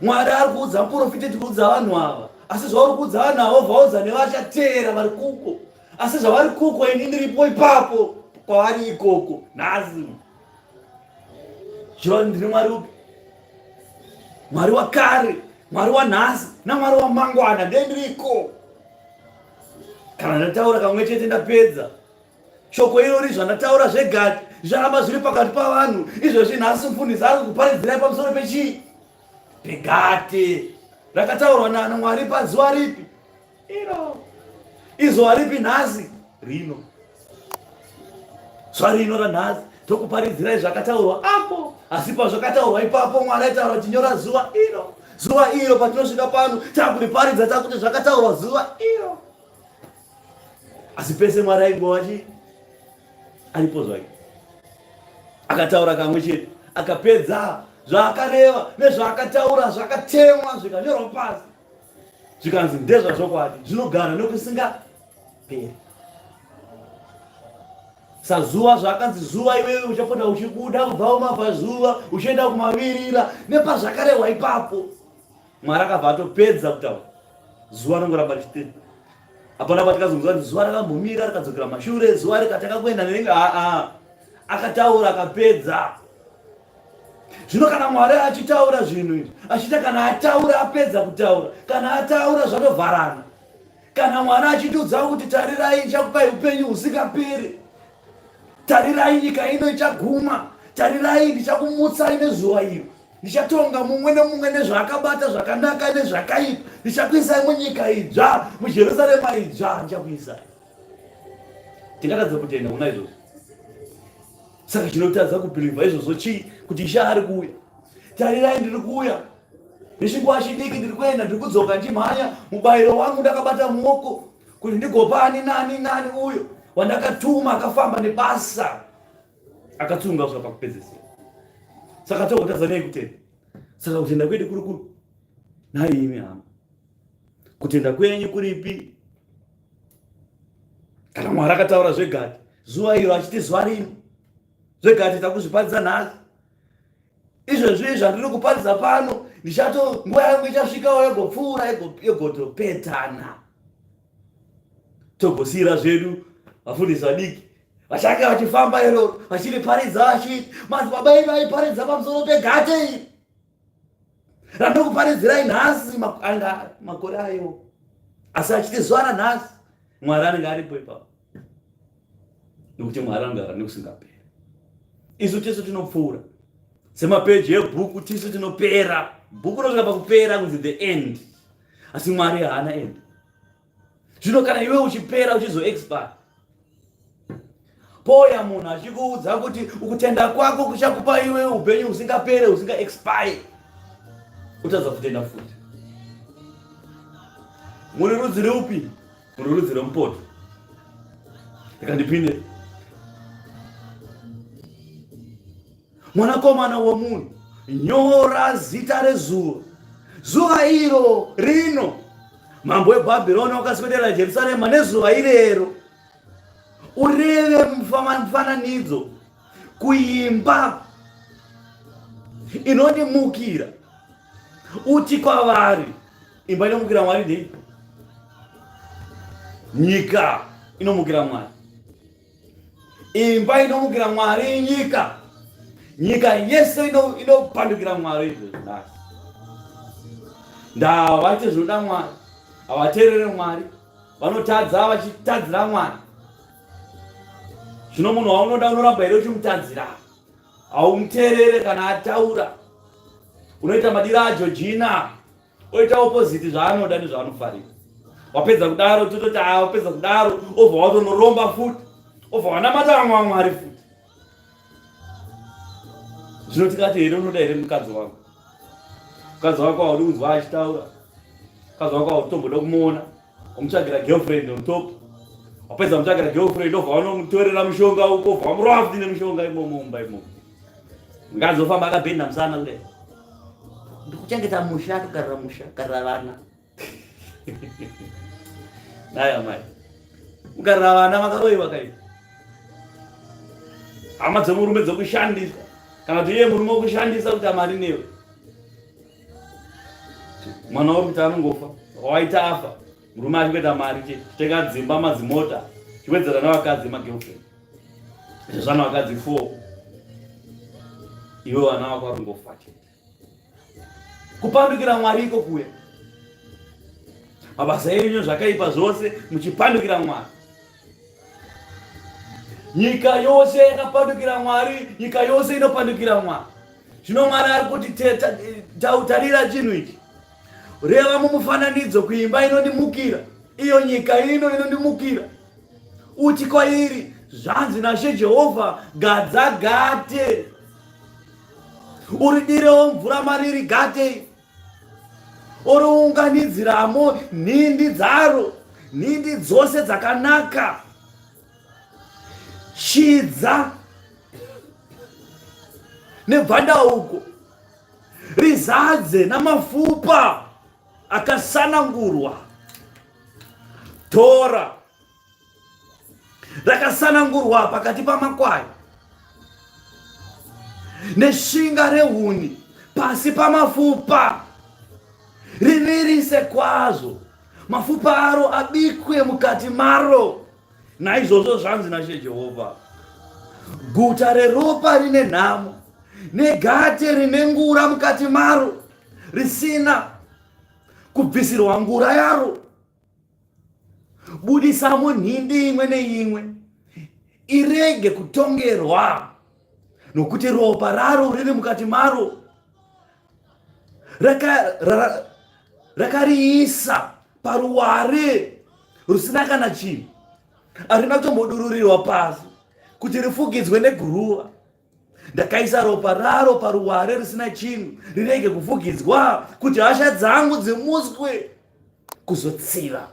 Mwari ari kuudza muprofita tikuudza vanhu ava, asi zvauri kuudza vanhu ava vaudza nevachateera vari kuko, asi zvavari kuko ini ndiripo ipapo kwavari ikoko nhasi. Chirova ndiri Mwari upi? Mwari wakare, Mwari wanhasi naMwari wamangwana ndendiriko. Kana ndataura kamwe chete ndapedza. Shoko irori zvandataura zvegati zvaramba zviri pakati pavanhu izvezvi. Nhasi mufundisi ari kuparidzirai pamusoro pechii? Pegate rakataurwa naMwari pazuva ripi? Iro. Izuva ripi nhasi? Rino. Zuva rino ranhasi tokuparidzirai zvakataurwa apo. Asi pazvakataurwa ipapo Mwari aitaura kuti nyora zuva iro. Zuva iro patinosvika pano takuriparidza takuti zvakataurwa zuva iro. Asi pese Mwari aingova chi aripo zvake. Akataura kamwe chete akapedza zvaakareva nezvaakataura zvakatemwa zvikanyorwa pasi zvikanzi ndezvazvokwadi zvinogara nokusingaperi. Sazuva zvaakanzi zuva iwewe uchapota uchibuda kubva kumabvazuva uchienda kumavirira nepazvakarehwa ipapo. Mwari akabva atopedza kutaura, zuva rinongoramba richitenda. Hapana patikazonzwa kuti zuva rakambomira rikadzokera mashure, zuva rikatanga kuenda neringe. Aa, akataura akapedza. Zvino kana Mwari achitaura zvinhu izvi, achiita kana ataura apedza kutaura, kana ataura zvatovharana. Kana Mwari achitiudza kuti tarirai ndichakupai upenyu husingaperi, tarirai nyika ino ichaguma, tarirai ndichakumutsai nezuva iro, ndichatonga mumwe nemumwe nezvaakabata zvakanaka nezvakaipa, ndichakuisai munyika idzva, muJerusarema idzva ndichakuisai. Tingatadza kutenda kuna izvozvo? Saka chinotadza kubhilivha izvozvo chii? Kuti Ishe ari kuuya. Tarirai ndiri kuuya. Nechinguva chidiki ndiri kuenda, ndiri kudzoka ndichimhanya, mubayiro wangu ndakabata muoko kuti ndigopa ani nani nani uyo wandakatuma akafamba nebasa akatsunga kusvika pakupedzisira. Saka togotadza nei kutenda? Saka kutenda kwedu kuri kupi? Nhai imi hama, kutenda kwenyu kuripi? Kana Mwari akataura zvegati zuva iro achiti zuva rino, zvegati takuzviparidza nhasi izvezvi zvandiri kuparidza pano, ndichato nguva yangu ichasvikawo yegopfuura yegotopetana, togosiyira zvedu vafundisi vadiki vachange vachifamba iroro vachiriparidza vachiti madzibaba edu aiparidza pamusoro pegate iri randokuparidzirai nhasi anga makore ayo, asi achiti zuva ranhasi Mwari anenge aripo ipapo, nekuti Mwari anogara nekusingaperi. Isu tisu tinopfuura semapeji ebhuku, tisu tinopera. Bhuku rinosvika pakupera kunzi the end, asi Mwari haana end. Zvino kana iwe uchipera uchizoexpire, poya munhu achikuudza kuti ukutenda kwako kuchakupa iwe upenyu husingapere husinga expire, utadza kutenda futi. Muri rudzi reupi? Muri rudzi rwemupoto. Rikandipinde. Mwanakomana womunhu, nyora zita rezuva, zuva iro rino mambo weBhabhironi wakaswedera Jerusarema nezuva irero, ureve mufananidzo kuimba inondimukira, uti kwavari, imba inomukira Mwari ndei? Nyika inomukira Mwari. Imba inomukira Mwari inyika. Nyika yese inopandukira Mwari izvo nhasi. Ndavaite zvinoda Mwari, havateerere Mwari, vanotadza vachitadzira Mwari. Zvino munhu waunoda unoramba here uchimutadzira? Haumuteerere kana ataura, unoita madira aJojina, oita opposite zvaanoda nezvaanofarira. Wapedza kudaro tototi ah, wapedza kudaro obva watonoromba futi, obva wanamata vamwe vamwari futi. Zvino tikati here unoda here mukadzi wako? Mukadzi wako haudi kunzwa achitaura, mukadzi wako haudi tomboda kumuona, wamutsvagira girlfriend on top, wapedza mutsvagira girlfriend obva wanomutorera mushonga uko, obva wamurova futi nemushonga imomo mumba imomo. Mukadzi ofamba akabhenda musana kudai, ndikuchengeta musha, togarira musha, garira vana. Dai amai kugarira vana vakaroiwa kai hama dzemurume dzekushandisa kana kuti iye murume wekushandisa kuti amari newe mwana uri kuti anongofa waita afa murume achikuita mari chete chitenga dzimba madzimota chiwedzera nevakadzi magirlfriend zvana vakadzi four iwe vana vako vari kungofa chete Kupandukira Mwari iko kuya. Mabasa enyu zvakaipa zvose muchipandukira Mwari. Nyika yose yakapandukira Mwari, nyika yose inopandukira Mwari. Zvino Mwari ari kuti tarira chinhu ichi. Reva mumufananidzo kuimba inondimukira, iyo nyika ino inondimukira. Uti kwairi, zvanzi naShe Jehovha, gadza gate uridirewo mvura mariri gate oriunganidziramo nhindi dzaro nhindi dzose dzakanaka chidza nebvandauko rizadze namafupa akasanangurwa tora rakasanangurwa pakati pamakwai neshinga rehuni pasi pamafupa rivirise kwazvo mafupa aro abikwe mukati maro naizvozvo zvanzi nashe jehovha guta reropa rine nhamo negate rine ngura mukati maro risina kubvisirwa ngura yaro budisamo nhindi imwe neimwe irege kutongerwa nokuti ropa raro riri mukati maro rakariisa raka paruware rusina kana chinhu harina kutombodururirwa pasi kuti rifukidzwe neguruva Ndakaisa ropa raro paruware risina chinhu rirege kufukidzwa kuti hasha dzangu dzimutswe kuzotsiva.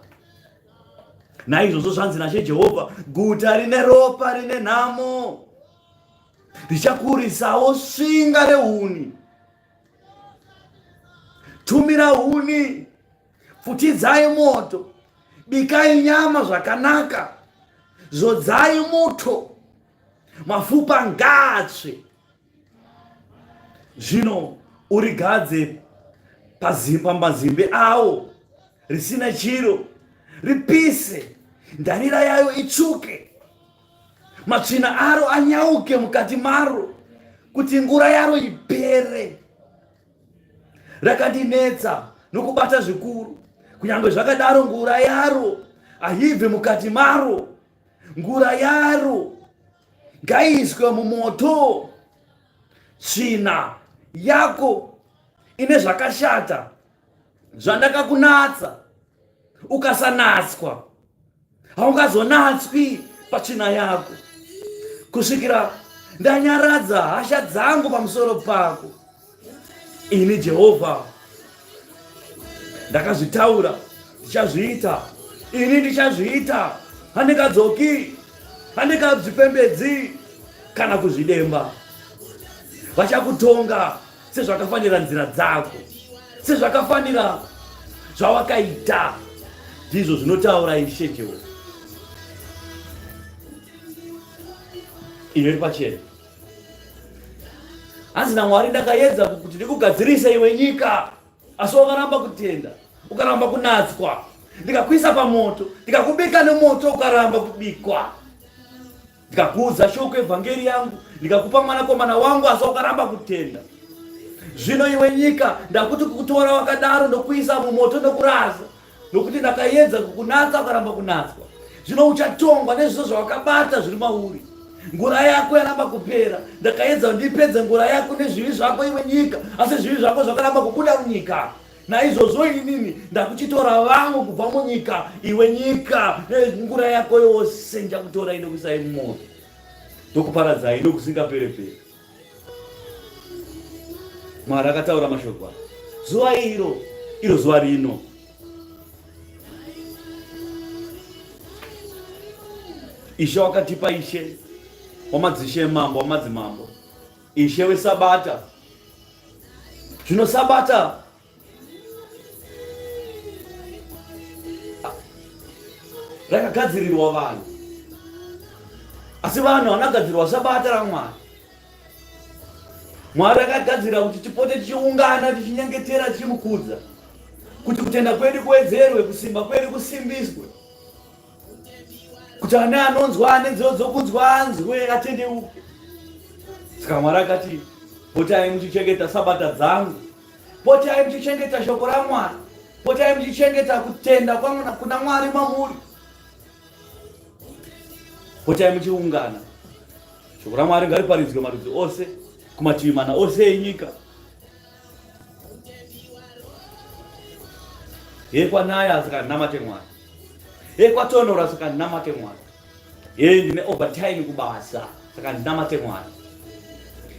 Naizvozvo zvanzi naShe Jehovha, guta rine ropa rine nhamo richakurisawo svinga rehuni. Tumira huni, pfutidzai moto, bikai nyama zvakanaka, zodzai muto mafupa ngaatsve zvino urigadze pamazimbe awo risina chiro ripise ndarira yayo itsvuke matsvina aro anyauke mukati maro kuti ngura yaro ipere rakandinetsa nokubata zvikuru kunyange zvakadaro ngura yaro haibve mukati maro Ngura yaro ngaiiswe mumoto, tsvina yako ine zvakashata zvandakakunatsa, ukasanatswa haungazonatswi patsvina yako kusvikira ndanyaradza hasha dzangu pamusoro pako. Ini Jehovha ndakazvitaura, ndichazviita. Ini ndichazviita, handingadzoki, handingazvipembedzi kana kuzvidemba. Vachakutonga sezvakafanira nzira dzako, sezvakafanira zvawakaita, ndizvo zvinotaura Ishe Jehovha. Iyo iri pachena. Hanzi naMwari ndakayedza kuti ndikugadzirise iwe nyika, asi wakaramba kutenda, ukaramba kunatswa. Ndikakuisa pamoto, ndikakubika nemoto, ukaramba kubikwa. Ndikakuudza shoko evhangeri yangu, ndikakupa mwanakomana wangu, asi wakaramba kutenda. Zvino iwe nyika, ndakuti kukutora wakadaro ndokuisa mumoto ndokurasa, nokuti ndakaedza kukunatsa ukaramba kunatswa. Zvino uchatongwa nezviso zvawakabata zviri mauri. Ngura yako yaramba kupera. Ndakaedza kuti ndipedze ngura yako nezvivi zvako iwe nyika, asi zvivi zvako zvakaramba kubuda munyika. Naizvozvo inini ndakuchitora vamwe kubva munyika, iwe nyika, nengura yako yose ndichakutorai ndokuisai mumoto, ndokuparadzai nokusingapereperi. Mwari akataura mashoko aya zuva iro, iro zuva rino. Ishe wakatipa Ishe wamadzishe, mambo wamadzimambo, Ishe wesabata. Zvino sabata rakagadzirirwa vanhu, asi vanhu havana kugadzirwa sabata raMwari. Mwari akagadzira kuti tipote tichiungana tichinyengetera tichimukudza, kuti kutenda kwedu kuwedzerwe, kusimba kwedu kusimbiswe, kuti ane anonzwa ane nzeve dzokunzwa anzwe atendeuke. Saka Mwari akati, potai muchichengeta sabata dzangu, potai muchichengeta shoko raMwari, potai muchichengeta kutenda kuna Mwari mamuri, potai muchiungana. Shoko raMwari ngariparidzwe marudzi ose, kumativi mana ose enyika. Yekwanaya saka namate Mwari, yekwatonora saka namate Mwari, ye ndine overtime kubasa saka ndinamate Mwari,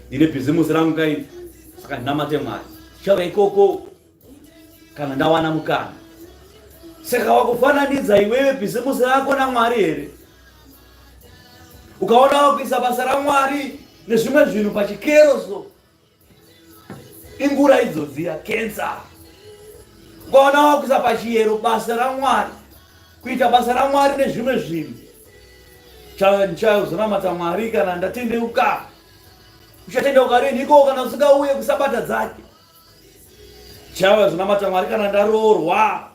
ndine bhizimusi rangu kai saka ndinamate Mwari, tichauya ikoko kana ndawana mukana. Saka wakufananidza iwewe bhizimusi rako naMwari here? Ukaona wakuisa basa raMwari nezvimwe zvinhu pachikero so ingura idzo dziya kensa. Ukaona wakuisa pachiyero basa raMwari, kuita basa raMwari nezvimwe zvinhu, ndichazonamata Mwari kana ndatendeuka. Uchatendeuka rini iko kana usingauye kusabata dzake? Chava zvinamata Mwari kana ndaroorwa.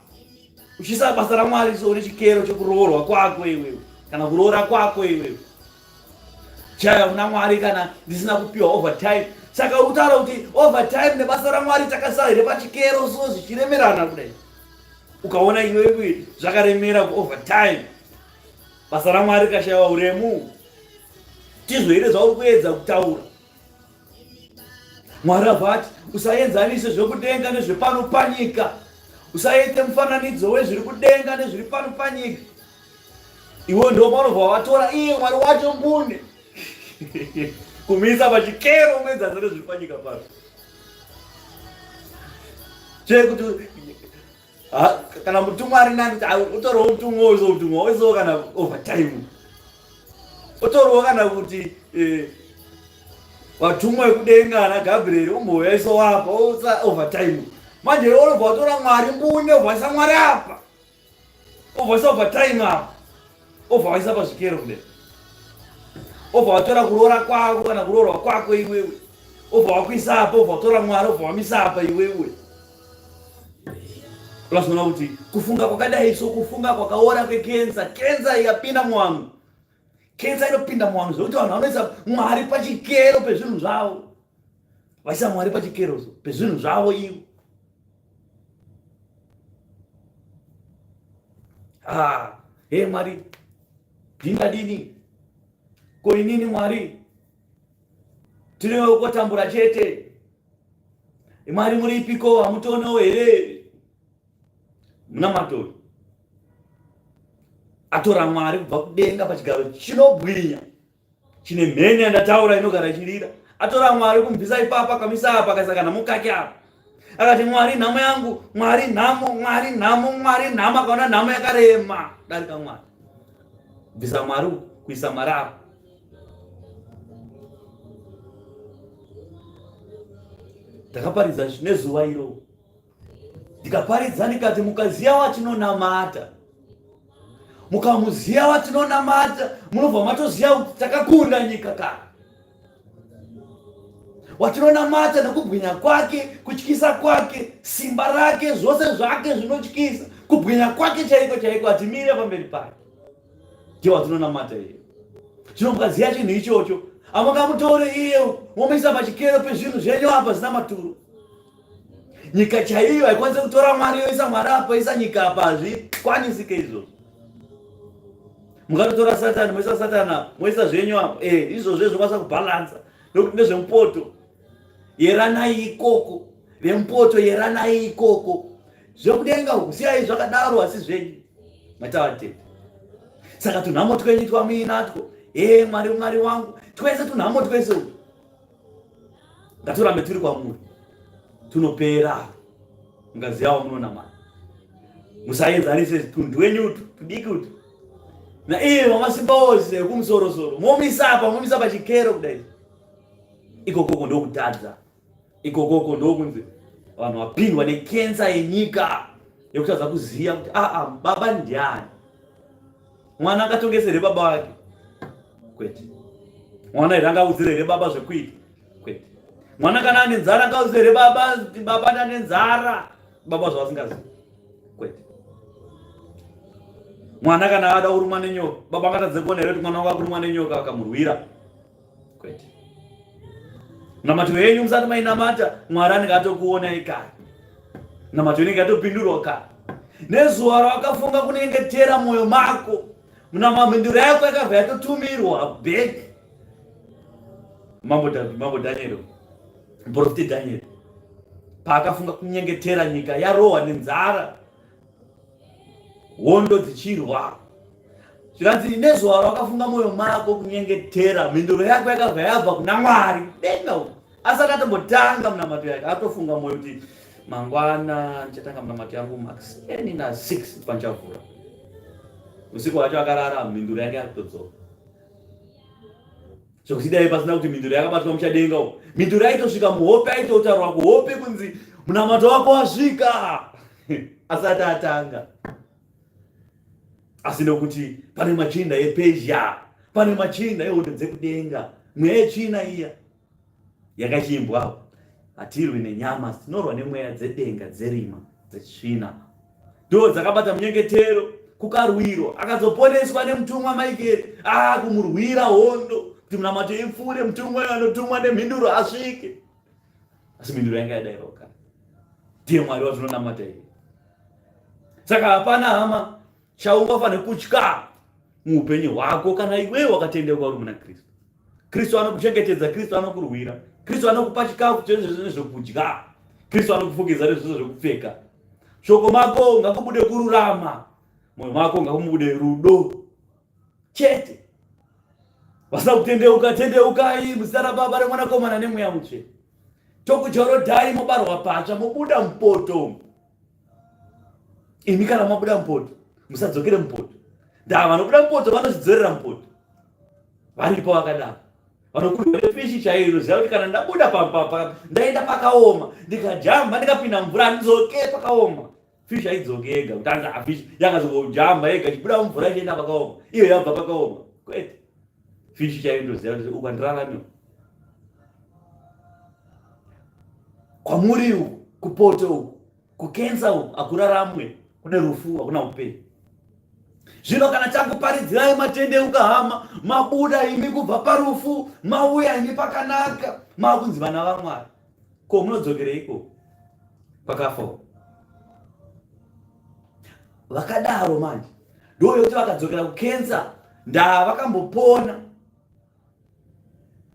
Uchisa basa raMwari so une chikero chekuroorwa kwako iwewe kana kuroora kwako iwewe. Chaya kuna Mwari kana ndisina kupiwa overtime. Saka uri kutaura kuti overtime nebasa raMwari takasara here pachikero so zvichiremerana kudai. Ukaona iwewe zvakaremera ku overtime. Basa raMwari kashaiwa uremu. Tizvo here zvauri kuedza kutaura? Mwari abva ati, usaenzanise zvekudenga nezvepano panyika, usaite mufananidzo wezviri kudenga nezviri pano panyika. Iwe ndo paunobva watora iye Mwari wacho mbune kumisa pachikero muenzanise nezviri panyika pano. Chekuti kana mutumwa ari nani utorewo mutumwa oiso mutumwa oiso kana overtime otorewo kana kuti eh, vatumwa vekudenga ana Gabriel umbouya iso wapa osa overtime manje unobva watora Mwari mbune obva waisa Mwari apa obva waisa overtime apa obva waisa pazvikero kudai obva watora kuroora kwako kana kuroorwa kwako iwewe obva wakuisa apa obva watora Mwari obva wamisa apa iwewe. Unozoona kuti kufunga kwakadai so kufunga kwakaora kwekenza, kenza ikapinda muvanhu, kenza inopinda muvanhu zvekuti vanhu vanoisa Mwari pachikero pezvinhu zvavo, vaisa Mwari pachikero pezvinhu zvavo ivo. Ah, he Mwari, ndingadini? Ko inini Mwari, tiriwe kotambura chete. Mwari muripiko hamutionewo here? Munamato atora Mwari kubva kudenga pachigaro chinobwinya chine mheni yandataura inogara ichirira. Atora Mwari kumubvisa ipapa akamisa apa akaisa kana mukake apa. Akati Mwari nhamo yangu, Mwari nhamo, Mwari nhamo, Mwari nhamo. Akaona nhamo yakarema darika Mwari. Bvisa Mwari kuisa Mwari apa. Ndakaparidza nezuva iro, ndikaparidza ndikati, mukaziya watinonamata, mukamuziya watinonamata, munobva matoziva kuti takakunda nyika kare. Watinonamata nekubwinya kwake, kutyisa kwake, simba rake, zvose zvake zvinotyisa, kubwinya kwake chaiko chaiko, hatimire pamberi pake. Ndiye watinonamata iye. Zvino mukaziva chinhu ichocho, hamungamutore iye momuisa pachikero pezvinhu zvenyu apa zvisina maturo. Nyika chaiyo haikwanise kutora Mwari yoisa Mwari apa isa nyika apa, hazvikwanisike izvozvo. Mukatotora Satani moisa Satani apa moisa zvenyu apa, eh, izvozvo zvinokwanisa kubhalansa nekuti ndezvemupoto. Yeranai ikoko vemupoto, yeranai ikoko. Zvekudenga uku siyai zvakadaro, asi zvenyu matavatete. Saka tunhamo twenyu twamuinatwo, ee Mwari, Mwari wangu, twese tunhamo twese uku ngaturambe turi kwamuri, tunopera ngazi yawo munonamata. Musaenzanise tunhu twenyu utu tudiki utu na iye wamasimba ose ekumusorosoro, momisa apa, momisa pachikero kudai. Ikokoko ndokutadza, ikokoko ndokunzi vanhu vapindwa nekensa yenyika yekutadza kuziva kuti aa baba ndiani. Mwana angatongese here baba vake? Kwete. Mwana here angaudzire here baba zvekuita? Kwete. Mwana kana ane nzara angaudzire here baba kuti baba ndane nzara? Baba zvavasingazivi? Kwete. Mwana kana ada kurumwa nenyoka, baba angatadze kuona here kuti mwana wangu akurumwa nenyoka akamurwira? Kwete. Namato yenyu musati mainamata, Mwari anenge atokuonai kare. Namato inenge yatopindurwa kare. Nezuva rawakafunga kunyengetera mwoyo mako, mhinduro yako yakabva yatotumirwa back. Mambo David, Mambo Daniel, muprofita Daniel, paakafunga kunyengetera nyika yarohwa nenzara, hondo dzichirwa, zvikanzi nezuva rawakafunga mwoyo mako kunyengetera, mhinduro yako yakabva yabva kuna Mwari denga uko. Asati atombotanga munamato yake, atofunga mwoyo kuti mangwana ndichatanga munamato yangu makuseni na 6 panchavhura. Usiku wacho akarara, mhinduro yake yakutodzoka. Zvekuti dai pasina kuti mhinduro yakabatwa muchadenga uko, mhinduro yaitosvika muhope, aitotaurwa kuhope kunzi munamato wako wasvika asati atanga. Asi nokuti pane machinda ePezhia, pane machinda ehondo dzekudenga, mweya yetsvina iya yakachimbwa. Hatirwi nenyama, tinorwa nemweya dzedenga, dzerima, dzetsvina. Ndo dzakabata munyengetero kukarwiro, akazoponeswa nemutumwa Michael, akumurwira hondo kuti munamato ipfuure, mutumwa anotumwa nemhinduro asvike. Asi mhinduro yanga yadairwa kare. Ndiye Mwari watinonamata iye. Saka hapana hama chaungafanira kutya muupenyu hwako kana iwewe wakatendeuka uri muna Kristu. Kristu anokuchengetedza, Kristu anokurwira, Kristu anokupa chikafu nezvekudya, Kristu anokufukidza nezvose zvekupfeka. Shoko mako ngakubude kururama, mwoyo mako ngakubude rudo chete. Vasina kutendeuka, tendeukai muzita raBaba reMwanakomana neMweya Mutsvene. Tokujorodhai mobarwa patsva, mobuda mupoto. Imi kana mabuda mupoto, musadzokere mupoto. Ndaa vanobuda mupoto vanozvidzorera mupoto. Varipo vakadaro. Vanokurwa nefishi chaiyo inoziva kuti kana ndabuda pamba ndaenda pakaoma, ndikajamba ndikapinda mvura handidzoke pakaoma. Fishi haidzoke yega kuti anzi afishi yakazongojamba yega ichibuda mumvura ichienda pakaoma, iyo yabva pakaoma. Kwete. Fishi chaiyo inoziva kuti uku handirarami. Kwamuri uku, kupoto uku, kukensa uku hakuraramwe, kune rufu, hakuna upenyu. Zvino kana takuparidzirai matendeuka hama, mabuda imi kubva parufu, mauya imi pakanaka, makunzi vana vaMwari. Ko munodzokereiko pakafa? Vakadaro manje ndoyekuti vakadzokera kukensa, ndaa vakambopona,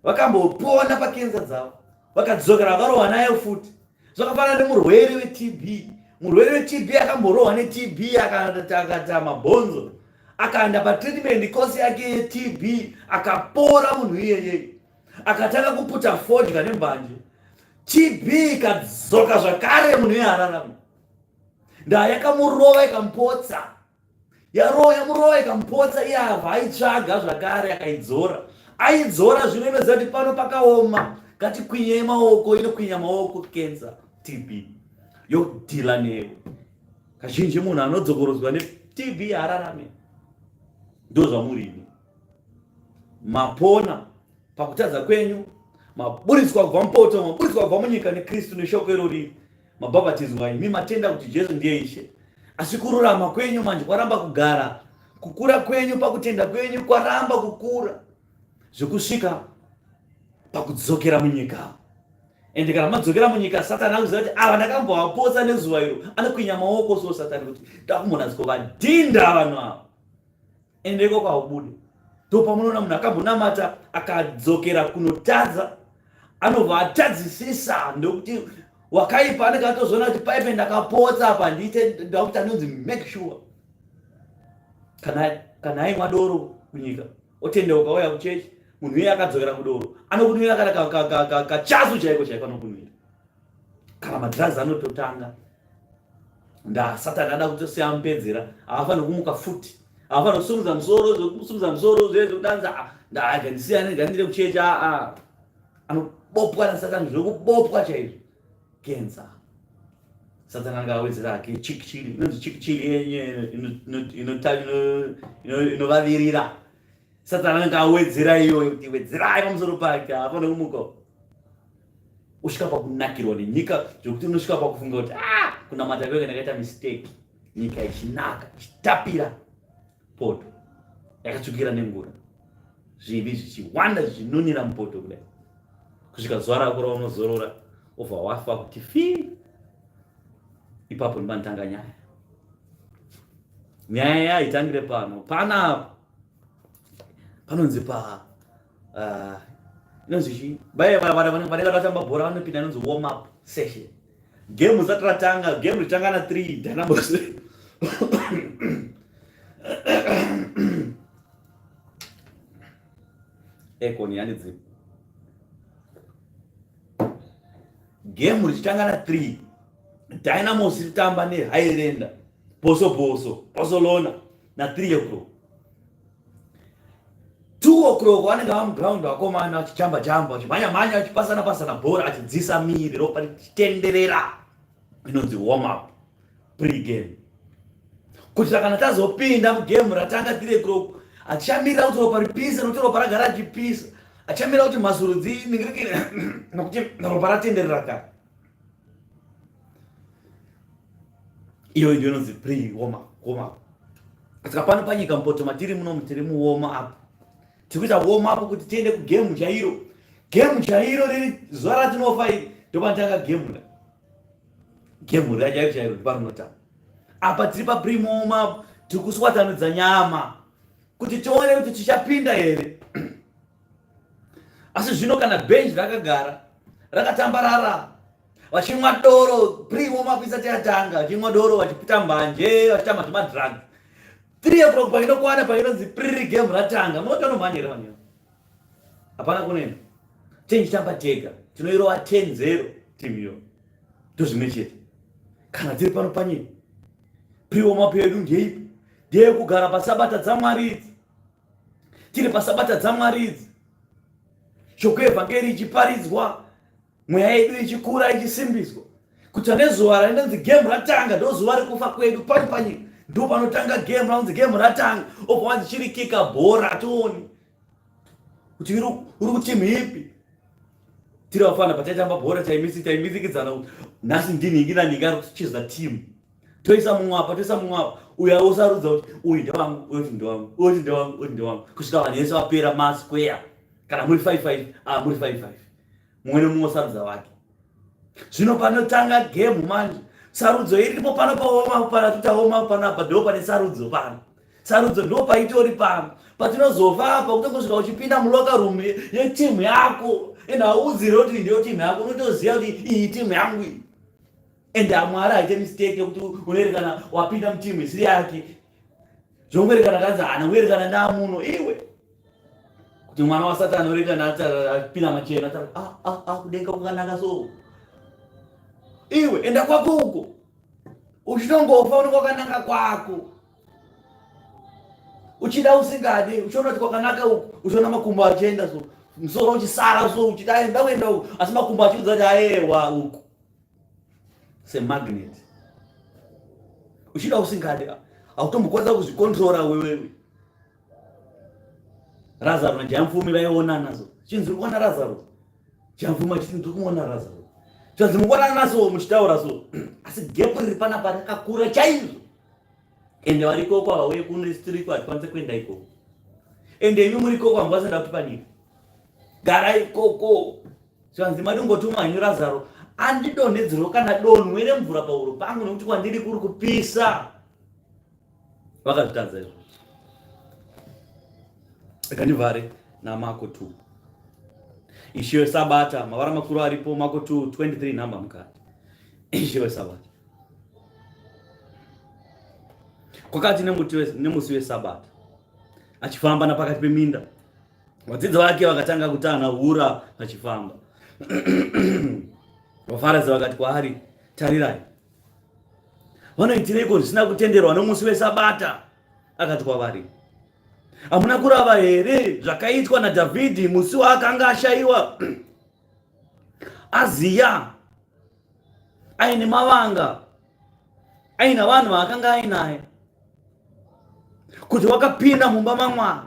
vakambopona pakensa dzavo, vakadzokera vakarohwa nayo futi. Zvakafanana nemurwere weTB. Murwere weTB akamborohwa neTB akata mabhonzo, akaenda patreatment kosi yake yeTB, akapora munhu iyeye, akatanga kuputa fodya nembanje, TB ikadzoka zvakare, munhu iye ararama. Ndaa yakamurova ikamupotsa, yarowa yamurova ikamupotsa, iye abva aitsvaga zvakare akaidzora, aidzora zvino inoziva kuti pano pakaoma, ngatikwinyei maoko, inokwinya maoko kensa TB yodhila newe. Kazhinji munhu anodzokorodzwa neTB haararame. Ndo zvamurimi, mapona pakutadza kwenyu, maburitswa kubva mupoto, maburitswa kubva munyika neKristu neshoko irori, mabhabhatidzwa imi, matenda kuti Jesu ndiye Ishe. Asi kururama kwenyu manje kwaramba kugara, kukura kwenyu pakutenda kwenyu kwaramba kukura zvekusvika pakudzokera munyika. Ende kana madzokera munyika, Satani akuziva kuti ava ndakambovapotsa nezuva iro, anokwinya maoko so Satani kuti ndakumbonatsokovadhinda vanhu ava. Ende ikoko haubude. Ndopamunoona munhu akambonamata akadzokera kunotadza, anobva atadzisisa ndokuti wakaipa anenge atozoona kuti paipe ndakapotsa apa ndiite ndakuti anonzi make sure. Kana aimwa doro kunyika otendeuka ouya kuchechi, munhu iye akadzokera kudoro anokunwira kana kachasu chaiko chaiko anokunwira, kana madrugs anototanga. Nda Satani ada kutosiya amupedzera, haafaniri kumuka futi, haafaniri kusumudza musoro, zvekusumudza musoro zvezvekudanza ndaga ndisiyane ngandire kuchechi. Aa, anobopwa naSatani zvekubopwa chaizvo. Kenza Satani anga awedzera hake chikichili, inonzi chikichili inovavirira. Satani anenge awedzera iyoyo kuti wedzerai pamusoro pake, haafaniri kumuka. Usvika pakunakirwa nenyika zvekuti unosvika pakufunga kuti ah, kunamata kweke ndakaita mistake, nyika ichinaka ichitapira, poto yakatsvukira nengura, zvivi zvichiwanda zvichinunira mupoto kudai, kusvika zuva rako raunozorora obva wafa kuti fi. Ipapo ndipanotanga nyaya. Nyaya yaitangire pano panapa panonzi pa inonzi chii, vaya vanenge vakatamba bhora vanopinda inonzi warm up session, game risati ratanga. Game ritanga na 3 Dynamos. Econ yandidzipa. Game richitanga na 3, Dynamos ritamba neHighlander Boso Boso Barcelona na 3 o'clock. 2 o'clock vanenge vamuground vakomana vachijamba jamba, vachimhanya mhanya, vachipasana pasana bhora, achidzisa miri, ropa richitenderera. Inonzi warm up, pre game, kuitira kana tazopinda mugame ratanga 3 o'clock, achichamirira kuti ropa ripise, nokuti ropa ragara richipisa, achichamirira kuti mhasuru dziningirikire, nokuti ropa ratenderera kare. Iyo ndiyo inonzi pre warm up, warm up. Saka pano panyika mupoto matiri muno, tiri muwarm up, tiri kuita warm up kuti tiende kugame chairo. Game chairo riri zuva ratinofa iri, ndopanotanga game ra game ra chairo chairo ndoparinotanga. Apa tiri papre warm up, tiri kuswatanudza nyama kuti tione kuti tichapinda here. Asi zvino kana bench rakagara rakatambarara vachimwa doro, pre warm up isati yatanga, vachimwa doro, vachiputa mbanje, vachitamba zvemadrugs, 3 o'clock painokwana, painonzi pre game ratanga, munoti vanomhanya here vanhu? Hapana kunoenda, tenchitamba tega, tinoirova 10-0 timu iyo. Ndozvimwe chete kana tiri pano panyika, pre warm up yedu ndeipi? Ndeyekugara pasabata dzaMwari idzi. Tiri pasabata dzaMwari idzi, shoko yevhangeri ichiparidzwa, mweya yedu ichikura, ichisimbiswa, kuti nezuva rainonzi game ratanga, ndo zuva rekufa kwedu pano panyika. Ndo panotanga game raunzi game ratanga, obva wanzi chiri kika bhora, tioni kuti uri kutimu ipi. Tiri vafana pataitamba bhora, taimisikidzana kuti nhasi ndinhingi nanhingi ari kuchiza timu, toisa mumwe apa, toisa mumwe apa, uyo osarudza kuti uyu ndewangu, uyu kuti ndewangu, uyu kuti ndewangu, uyu ndewangu, kusvika vanhu vese vapera masquare. Kana muri 5 5, ah, muri 5 5, mumwe nemumwe osarudza wake. Zvino panotanga gemu manje, sarudzo iripo pano paoma pana tutaoma panapa, ndo pane sarudzo pano. Sarudzo ndo paitori pano patinozofa apa, kutongosvika uchipinda mulocker room yetimu yako, ende hauudzire kuti ndiyo timu yako, unotoziva kuti iyi timu yangu iyi. Ende aMwari haite mistake yekuti unoerekana wapinda mutimu isiri yake, zvongoerekana kanzi hana kuerekana ndamuno iwe kuti mwana waSatani orekana apinda machena, ati ah, ah, ah, kudenga kwakanaka so. Iwe enda kwako uko, uchitongofa unenge wakananga kwako, uchida usingade, uchiona kuti kwakanaka uku, uchiona makumbo achienda so, musoro uchisara so, uchida enda kuenda uku, asi makumbo achiudza kuti aewa uku, semagnet, uchida usingade, hautombokwanisa kuzvikontrora wewewe. Razaro naJamfumi vaionana so, chinzi uri kuona Razaro, Jamfumi achiti ndiri kumuona Razaro, chanzi mukuonana so, muchitaura so, asi gepu riri panapa rakakura chaizvo. Ende vari ikoko havauye kuno, isu tiriko hatikwanise kuenda ikoko. Ende imi muri ikoko hamukwanisa kuenda kuti panyika, garai ikoko. Zvikanzi madingotuma henyu Razaro andidonhedzerwo kana donhwe remvura pahuro pangu nekuti kwandiri kuri kupisa. Vakazvitadza izvo. Rega ndivhare naMako 2. Ishe wesabata, mavara makuru aripo, Mako 2, 23 number mukati. Ishe wesabata. Kwakati nemusi wesabata achifamba napakati peminda Vadzidzi vake vakatanga kutanha hura vachifamba. VaFarisi vakati kwaari, tarirai, vanoitireiko zvisina kutenderwa nomusi weSabata? Akati kwavari, hamuna kurava here zvakaitwa naDhavhidhi musi waakanga ashayiwa aziya aine mavanga aina vanhu vaakanga ainaye kuti wakapinda mumba maMwari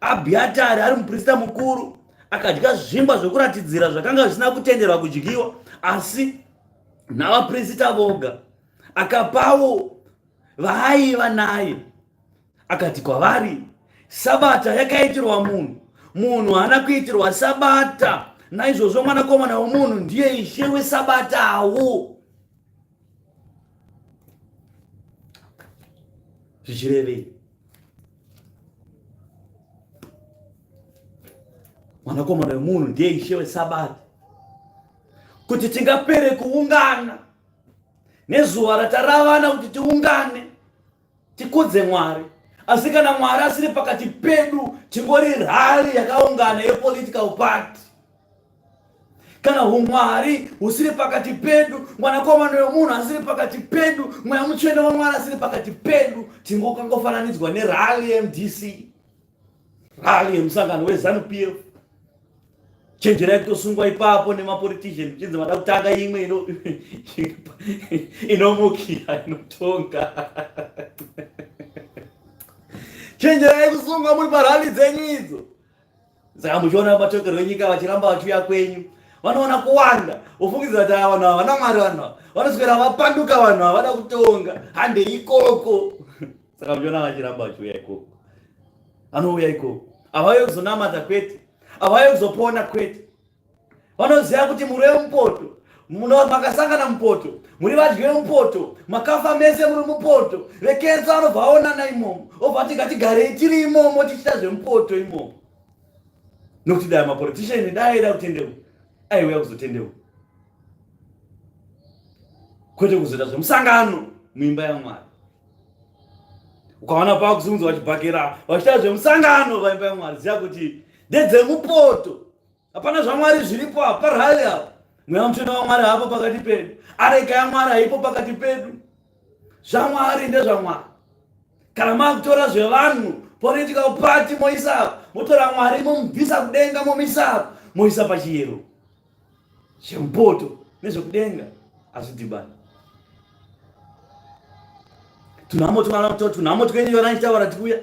Abhiatari ari muprista mukuru akadya zvingwa zvokuratidzira zvakanga zvisina kutenderwa kudyiwa asi navaprista voga akapawo vaaiva naye akati kwavari sabata yakaitirwa munhu munhu haana kuitirwa sabata naizvozvo mwanakomana wemunhu ndiye ishe wesabatawo zvichirevei Mwanakomana wemunhu ndiye ishe wesabata. Kuti tingapere kuungana nezuva rataravana kuti tiungane tikudze Mwari, asi kana Mwari asiri pakati pedu tingori rali yakaungana yepolitical party. Kana humwari husiri pakati pedu, mwanakomana wemunhu asiri pakati pedu, mweya mutsvene waMwari asiri pakati pedu, tingokangofananidzwa nerally yeMDC, rally yemusangano weZanu PF. Chenjerai kutosungwa ipapo nemapolitician kuchinzi vada kutanga imwe inomukira inotonga. Chenjerai kusungwa muri parally dzenyu idzo. Saka muchiona matokero enyika vachiramba vachiuya kwenyu, vanoona kuwanda, vofungidzira kuti ava vanhu ava vana Mwari, vanhu ava vanoswera vapanduka, vanhu ava vada kutonga, hande ikoko. Saka muchiona vachiramba vachiuya ikoko, vanouya ikoko, havauye kuzonamata kwete, havauye kuzopona kwete. Vanoziva kuti muri vemupoto, makasangana mupoto, muri vadyi vemupoto, makafa mese muri mupoto. Vekensa vanobva vaonana imomo, obva vati ngatigarei tiri imomo tichiita zvemupoto imomo. Nokuti dai mapolitician dai aida kutendeuka, aiuya kuzotendeuka, kwete kuzoita zvemusangano muimba yaMwari. Ukaona pakusimudzwa vachibhakera vachiita zvemusangano paimba yaMwari, ziva kuti ndedzemupoto. Hapana zvaMwari zviripo apa parally apa. Mweya mutsvene waMwari hapo pakati pedu. Areka yaMwari haipo pakati pedu. ZvaMwari ndezvaMwari. Kana makutora zvevanhu political party moisa apa, motora Mwari momubvisa kudenga momisa apa, moisa pachiyero chemupoto nezvekudenga hazvidhibani. Tunhamo tunhamo twenyu vana ndichitaura tikuya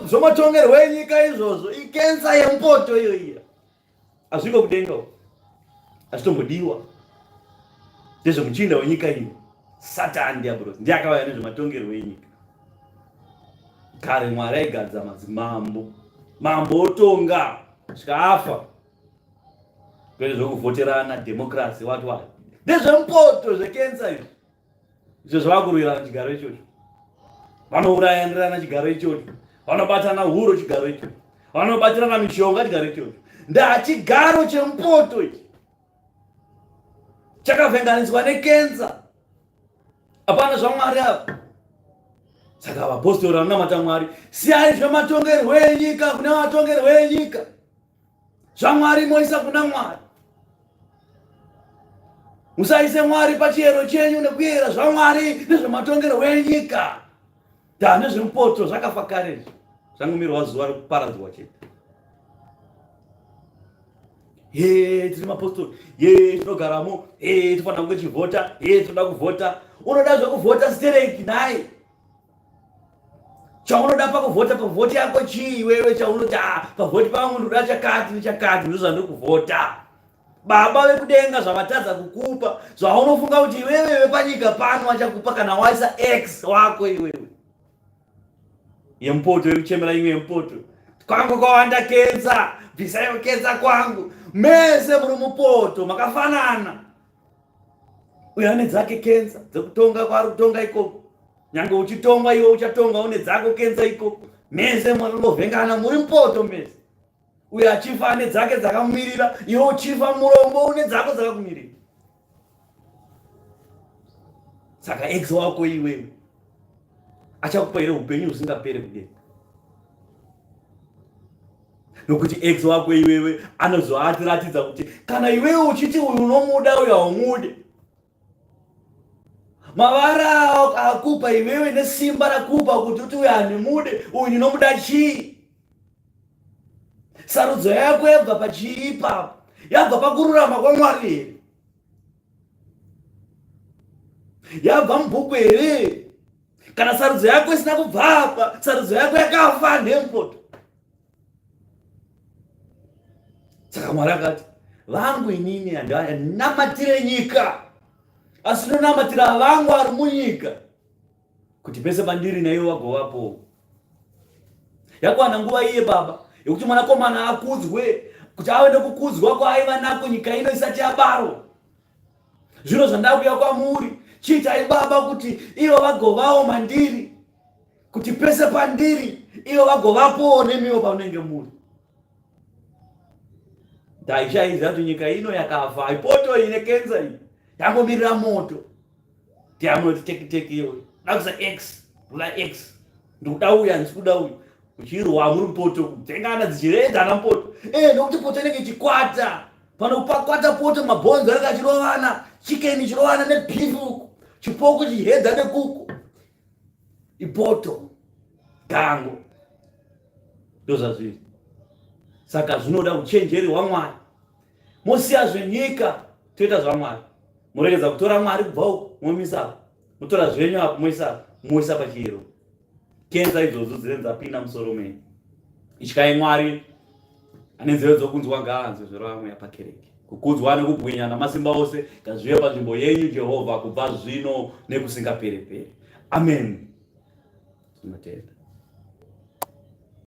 Zvematongerwo enyika izvozvo ikensa yemupoto iyo iya. Hazviko kudenga uko. Hazvitombodiwa. Ndezvemuchinda wenyika ino. Satani diablos ndiye akauya nezvematongerwo enyika. Kare Mwari aigadza madzimambo. Mambo otonga svika afa. Kwete zvekuvhoterana democracy what what. Ndezvemupoto zvekensa izvi. Izvo zvavakurwirana chigaro ichocho. Vanourayanirana chigaro ichocho. Vanobatana huro chigaro ichocho. Vanobatirana mishonga chigaro ichocho. Ndachigaro chemupoto ichi. Chakavhenganiswa nekenza. Hapana zvaMwari apa. Saka vapostori vanonamata Mwari, siyai zvematongerwo enyika kune vatongerwo enyika. ZvaMwari moisa kuna Mwari. Musaise Mwari pachiyero chenyu nekuyera zvaMwari nezvematongerwo enyika. Ta nezvemupoto zvakafa kare izvi. Zvangomirwa zuva rekuparadzwa chete. Ye tiri mapostori, ye tinogaramo, ye tofanira kunge tichivhota, ye tinoda kuvhota. Unoda zvekuvhota stereki nhai? Chaunoda pakuvhota pavhoti yako chii iwewe chaunoti ah, pavhoti pangu ndinoda chakati nechakati ndizvo zvandiri kuvhota. Baba vekudenga zvavatadza kukupa zvaunofunga kuti iwewe vepanyika pano vachakupa kana waisa ex wako iwewe yemupoto yekuchemera imwe yemupoto kwangu kwawanda kenza bvisaiwo kenza kwangu. Mese muri mupoto makafanana. Uyo ane dzake kenza dzekutonga kwaari kutonga ikoko. Nyange uchitonga iwe uchatonga une dzako kenza ikoko. Mese muringovhengana muri mupoto mese. Uyo achifa ane dzake dzakamumirira, iwe uchifa murombo une dzako dzakakumirira. Saka ex wako iwewe achakupa here upenyu husingapere kudenga? Nokuti ex wako iwewe anozoatiratidza kuti kana iwewe uchiti uyu unomuda uyu haumude, mavara akupa iwewe nesimba rakupa kuti uti uyu handimude, uyu ndinomuda chii? Sarudzo yako yabva pachii ipapo? Yabva pakururama kwaMwari here? Yabva mubhuku here? Kana sarudzo yako isina kubva apa, sarudzo yako yakafa nempoto. Saka Mwari akati, vangu inini handinamatire nyika, asi ndinonamatira vangu ari munyika, kuti pese pandiri naivo vagovapo. Yakwana nguva iye baba yekuti mwanakomana akudzwe, kuti ave nekukudzwa kwaaiva nako nyika ino isati yabarwa. Zvino zvandakuya kwamuri, chiitai baba kuti ivo vagovawo mandiri, kuti pese pandiri ivo vagovapowo nemiwo pamunenge muri. Ndaishaiziva kuti nyika ino yakafa, ipoto ine kenza iyi yangomirira moto. Tiamunoti teki teki iwe dakusa x rula x ndikuda uyu handisi kuda uyu, uchirwa muri mupoto kudzengana dzichiredzana mupoto e nokuti poto inenge ichikwata panopakwata poto, mabhonzo anenge achirovana, chicken ichirovana nebeef uku, chipoko chihedza nekuku, ipoto gango. Ndozvazviri. Saka zvinoda uchenjeri hwaMwari. Mosiya zvenyika toita zvaMwari. Muregedza kutora Mwari kubva uku momisa apa, motora zvenyu apo moisa apa, moisa pachiyero. Kenza idzodzo dzinenge dzapinda musoro menyu. Ityai Mwari. Ane nzeve dzokunzwa ngaanzwe zvoreva Mweya pakereke. Kukudzwa nekubwinya namasimba ose ngazvive panzvimbo yenyu Jehovha, kubva zvino nekusingaperi-peri. Amen. Tinotenda.